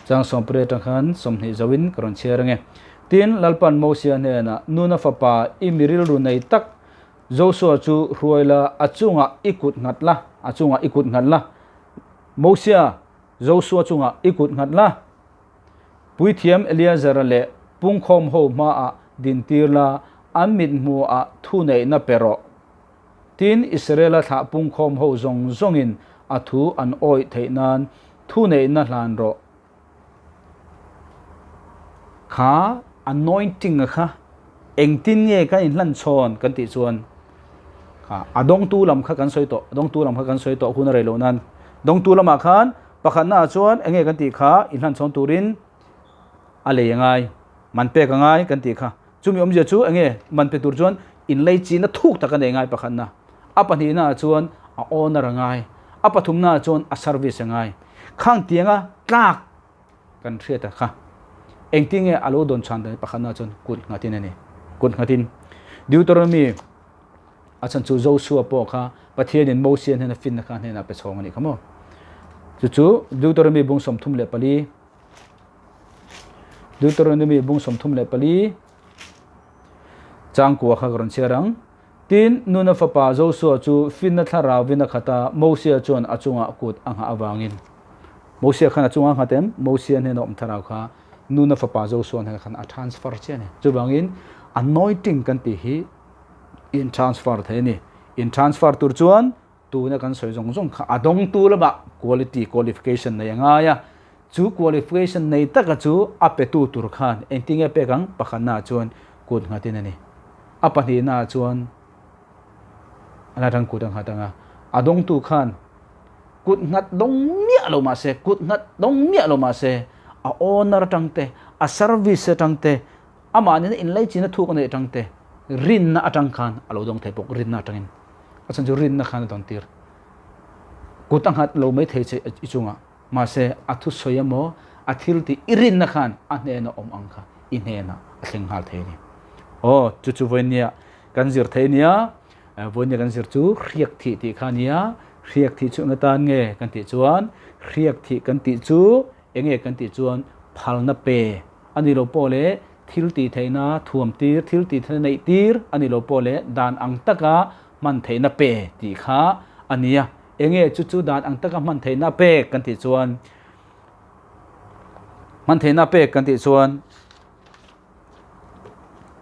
chang 18 atang khan 20 zoin ka rawn chhiar ange. Tin, Lalpan Mosia hnenah, Nuna fapa i mi rilru nei tak Joshua chu hruai la, a chungah i kut nghat la, a chungah i kut nghat la. Mosia, Joshua chungah i kut nghat la. Puithiam Eleazara leh pungkhawm ho hmaah dintir la, an mithmuhah thuneihna pe rawh. Tin, Israela thlah pungkhawm ho zawng zawngin a thu an awih theih nan thuneihna hlan rawh. Kha anointing a kha engtin nge kan inhlan chhawn kan tih chuan kha a dawngtu lam kha kan sawi tawh, a dawngtu lam kha kan sawi tawh hun a rei loh nan dawngtu lamah khan pakhatna ah chuan enge kan tih kha inhlan chhawn turin a lei a ngai, man pek a ngai kan tih kha. Chumi awmzia chu enge man pe tur chuan inlei chihna thuk tak a nei ngai pakhatna. A pahnihna ah chuan a owner a ngai, a pathumna ah chuan a service a ngai. Khang tianga tlak kan hriat a kha engtin nge a lo dawn chhan dan pakhatna chuan kut nghatin a ni. Kut nghatin. Deuteronomy a chhan chu Joshua pawh kha Pathianin Mosia hnena finna kha hnenah pe chhawng a nih kha maw. Chu chu Deuteronomy bung 34 Deuteronomy bung 34 changkua kha ka rawn chhiar ang. Tin, Nuna fapa Josua chu finna thlarauvin a khat a, Mosia chuan a chungah kut a nghah avangin. Mosia khan a chungah a nghat em? Mosia hnena awm thlarau kha Nuna fapa Josua hnena khan a transfer chiah a ni. Chuvangin, anointing kan tih hi in transfer thei a ni. In transfer tur chuan Tuna kan sawi zawng zawng kha a dawngtu lamah quality, qualification nei a ngai a, chu qualification nei taka chu a petu tur khan engtin nge pek ang? Pakhatnaah chuan kut nghatin a ni. A pahnihnaah chuan a la rang kut a nghat ang a, a dawngtu khan kut nghat dawng miah lo mah se, kut nghat dawng miah lo mah se, a owner atang te, a service atang te, Amah nena inlaichin a thuk a neih atang te, rinna atang khan a lo dawng thei bawk, rinna atangin. A chhan chu rinna khan a dawn tir. Kut a nghat lo mai thei che i chungah, mahse a thusawi emaw, a thil tih i rinna khan a hnena awm ang kha i hnenah a thleng nghal thei a ni. Aw, chu chu vawinia kan zir thei nia, vawinia kan zir chu hriak thih tih kha nia, hriak thih chu eng atan nge kan tih chuan, hriak thih kan tih chu enge kan tih chuan phalna pe A ni lo pawh leh thil tih theihna thuam tir, thil tih theihna neih tir a ni lo pawh leh dan ang taka hman theihna pe tih kha a ni a. Enge chu chu dan ang taka hman theihna pek kan tih chuan hman theihna pek kan tih chuan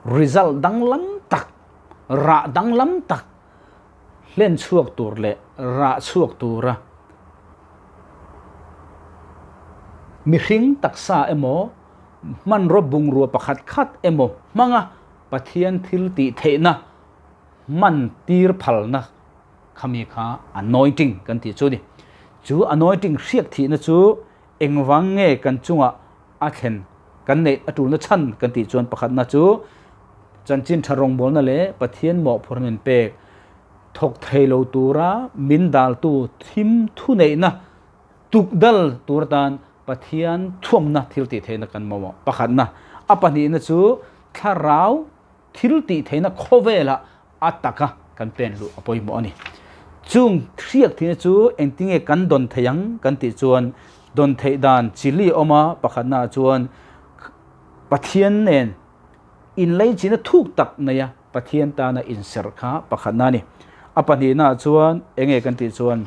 result danglam tak, rah danglam tak hlen chhuak tur leh rah chhuak tura mihring taksa emaw, hmanraw bungrua pakhat khat emaw hmanga Pathian thil tih theihna hman tir phalna khami kha anointing kan tih chu a ni. Chu anointing hriak thihna chu engvang nge kan chungah a thlen kan neih a tulna chhan kan tih chuan pakhatna chu chanchin tha rawngbawlna leh Pathian mawhphurhna min pek thawk thei lo tura min daltu thim thuneihna tukdal tur atan Pathian thuamna thil tih theihna kan mamawh pakhatna. A pahnihna chu thlarau thil tih theihna khawvelah a taka kan pen luh a pawimawh a ni. Chung hriak thihna chu engtinge kan dawn theih ang kan tih chuan dawn theih dan chi li a awm a, pakhatnaah chuan Pathian nen inleichina thuk tak neia Pathian tana inserh kha pakhatna a ni. A pahnihnaah chuan enge kan tih chuan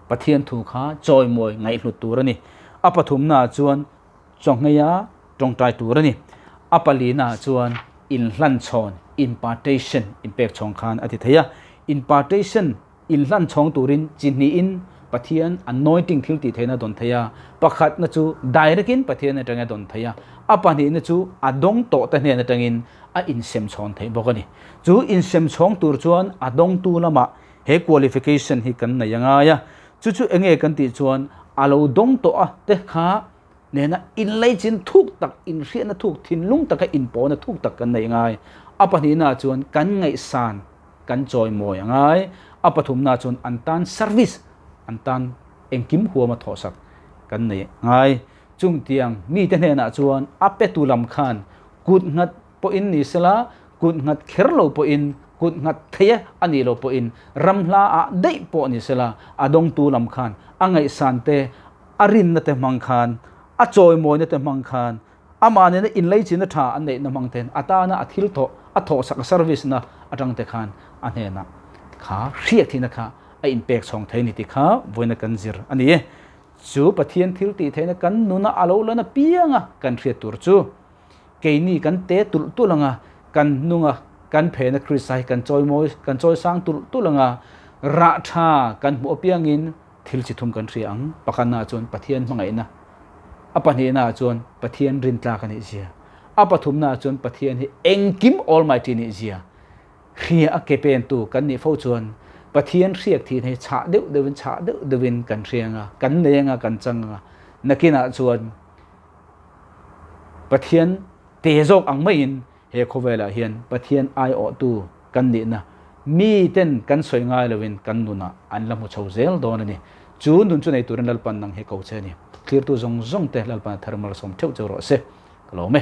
Pathian thu kha chawimawi ngaihhlut tur a ni. A pathumnaah chuan Chawngheia tawngtai tur a ni. A palina chuan inhlanchhawn, impartation, inpek chhawng khan a ti thei a. Impartation, inhlanchhawng turin chi hnihin Pathian anointing thil tih theihna a dawn thei a. Pakhatna chu direct-in Pathian atangin a dawn thei a. A pahnihna chu a dawng tawhte hnen atangin a insem chhawn theih bawk a ni. Chu insem chhawng tur chuan a dawngtu lamah he qualification hi kan nei a ngai a. Chu chu enge kan tih chuan a lo dawng tawh a te kha nena inleichin thuk tak, inhriatna thuk, thinlung taka inpawhna thuk tak kan neih ngai. A pahnihnaah chuan kan ngaihsan kan chawimawi a ngai. A pathumnaah chuan an tan service, an tan engkim huama thawhsak kan neih ngai. Chungtiang mite hnenah chuan a petu lam khan kut nghat pawhin ni sela, kut nghat kher lo pawhin, kut nghat thei a nih loh pawhin, ram hla ah daih pawh ni sela, a dawngtu lam khan a ngaihsan te, a rinna te hmang khan, a chawimawina te hmang khan, amah nena inleichina tha an neihna hmang ten a tana a thil thawh, a thawhsak, a service na atang te khan a hnenah kha hriatthihna kha a inpek chhawng thei a ni tih kha vawiina kan zir a ni e. Chu Pathian thil tih theihna kan nuna a lo lan apianga kan hriat tur chu keini kan te tulh tulh anga kan hnunga. kan phena Krista hi kan chawimawi kan chawisang tulh tulh anga rah tha kan hmuh apiangin thil chi thum kan hria ang. Pakhatnaah chuan Pathian hmangaihna, a pahnihnaah chuan Pathian rintlak a nih zia, a pathumnaah chuan Pathian hi engkim Almighty nih zia hria a ke pentu kan nih fo chuan Pathian hriak thihna hi chhah deuh deuhin chhah deuh deuhin kan hria anga, kan nei anga, kan chang anga, nakinah chuan Pathian te zawk ang maiin he khawvelah hian Pathian aiawhtu kan nihna miten kan sawi ngai loin kan nunah an la hmu chho zel dawn a ni. Chu nun chu nei turin Lalpan nang hi ko che a ni. Thlirtu zawng zawng te Lalpan a thar malsawm theuh cheu rawh se. Ka lawm e.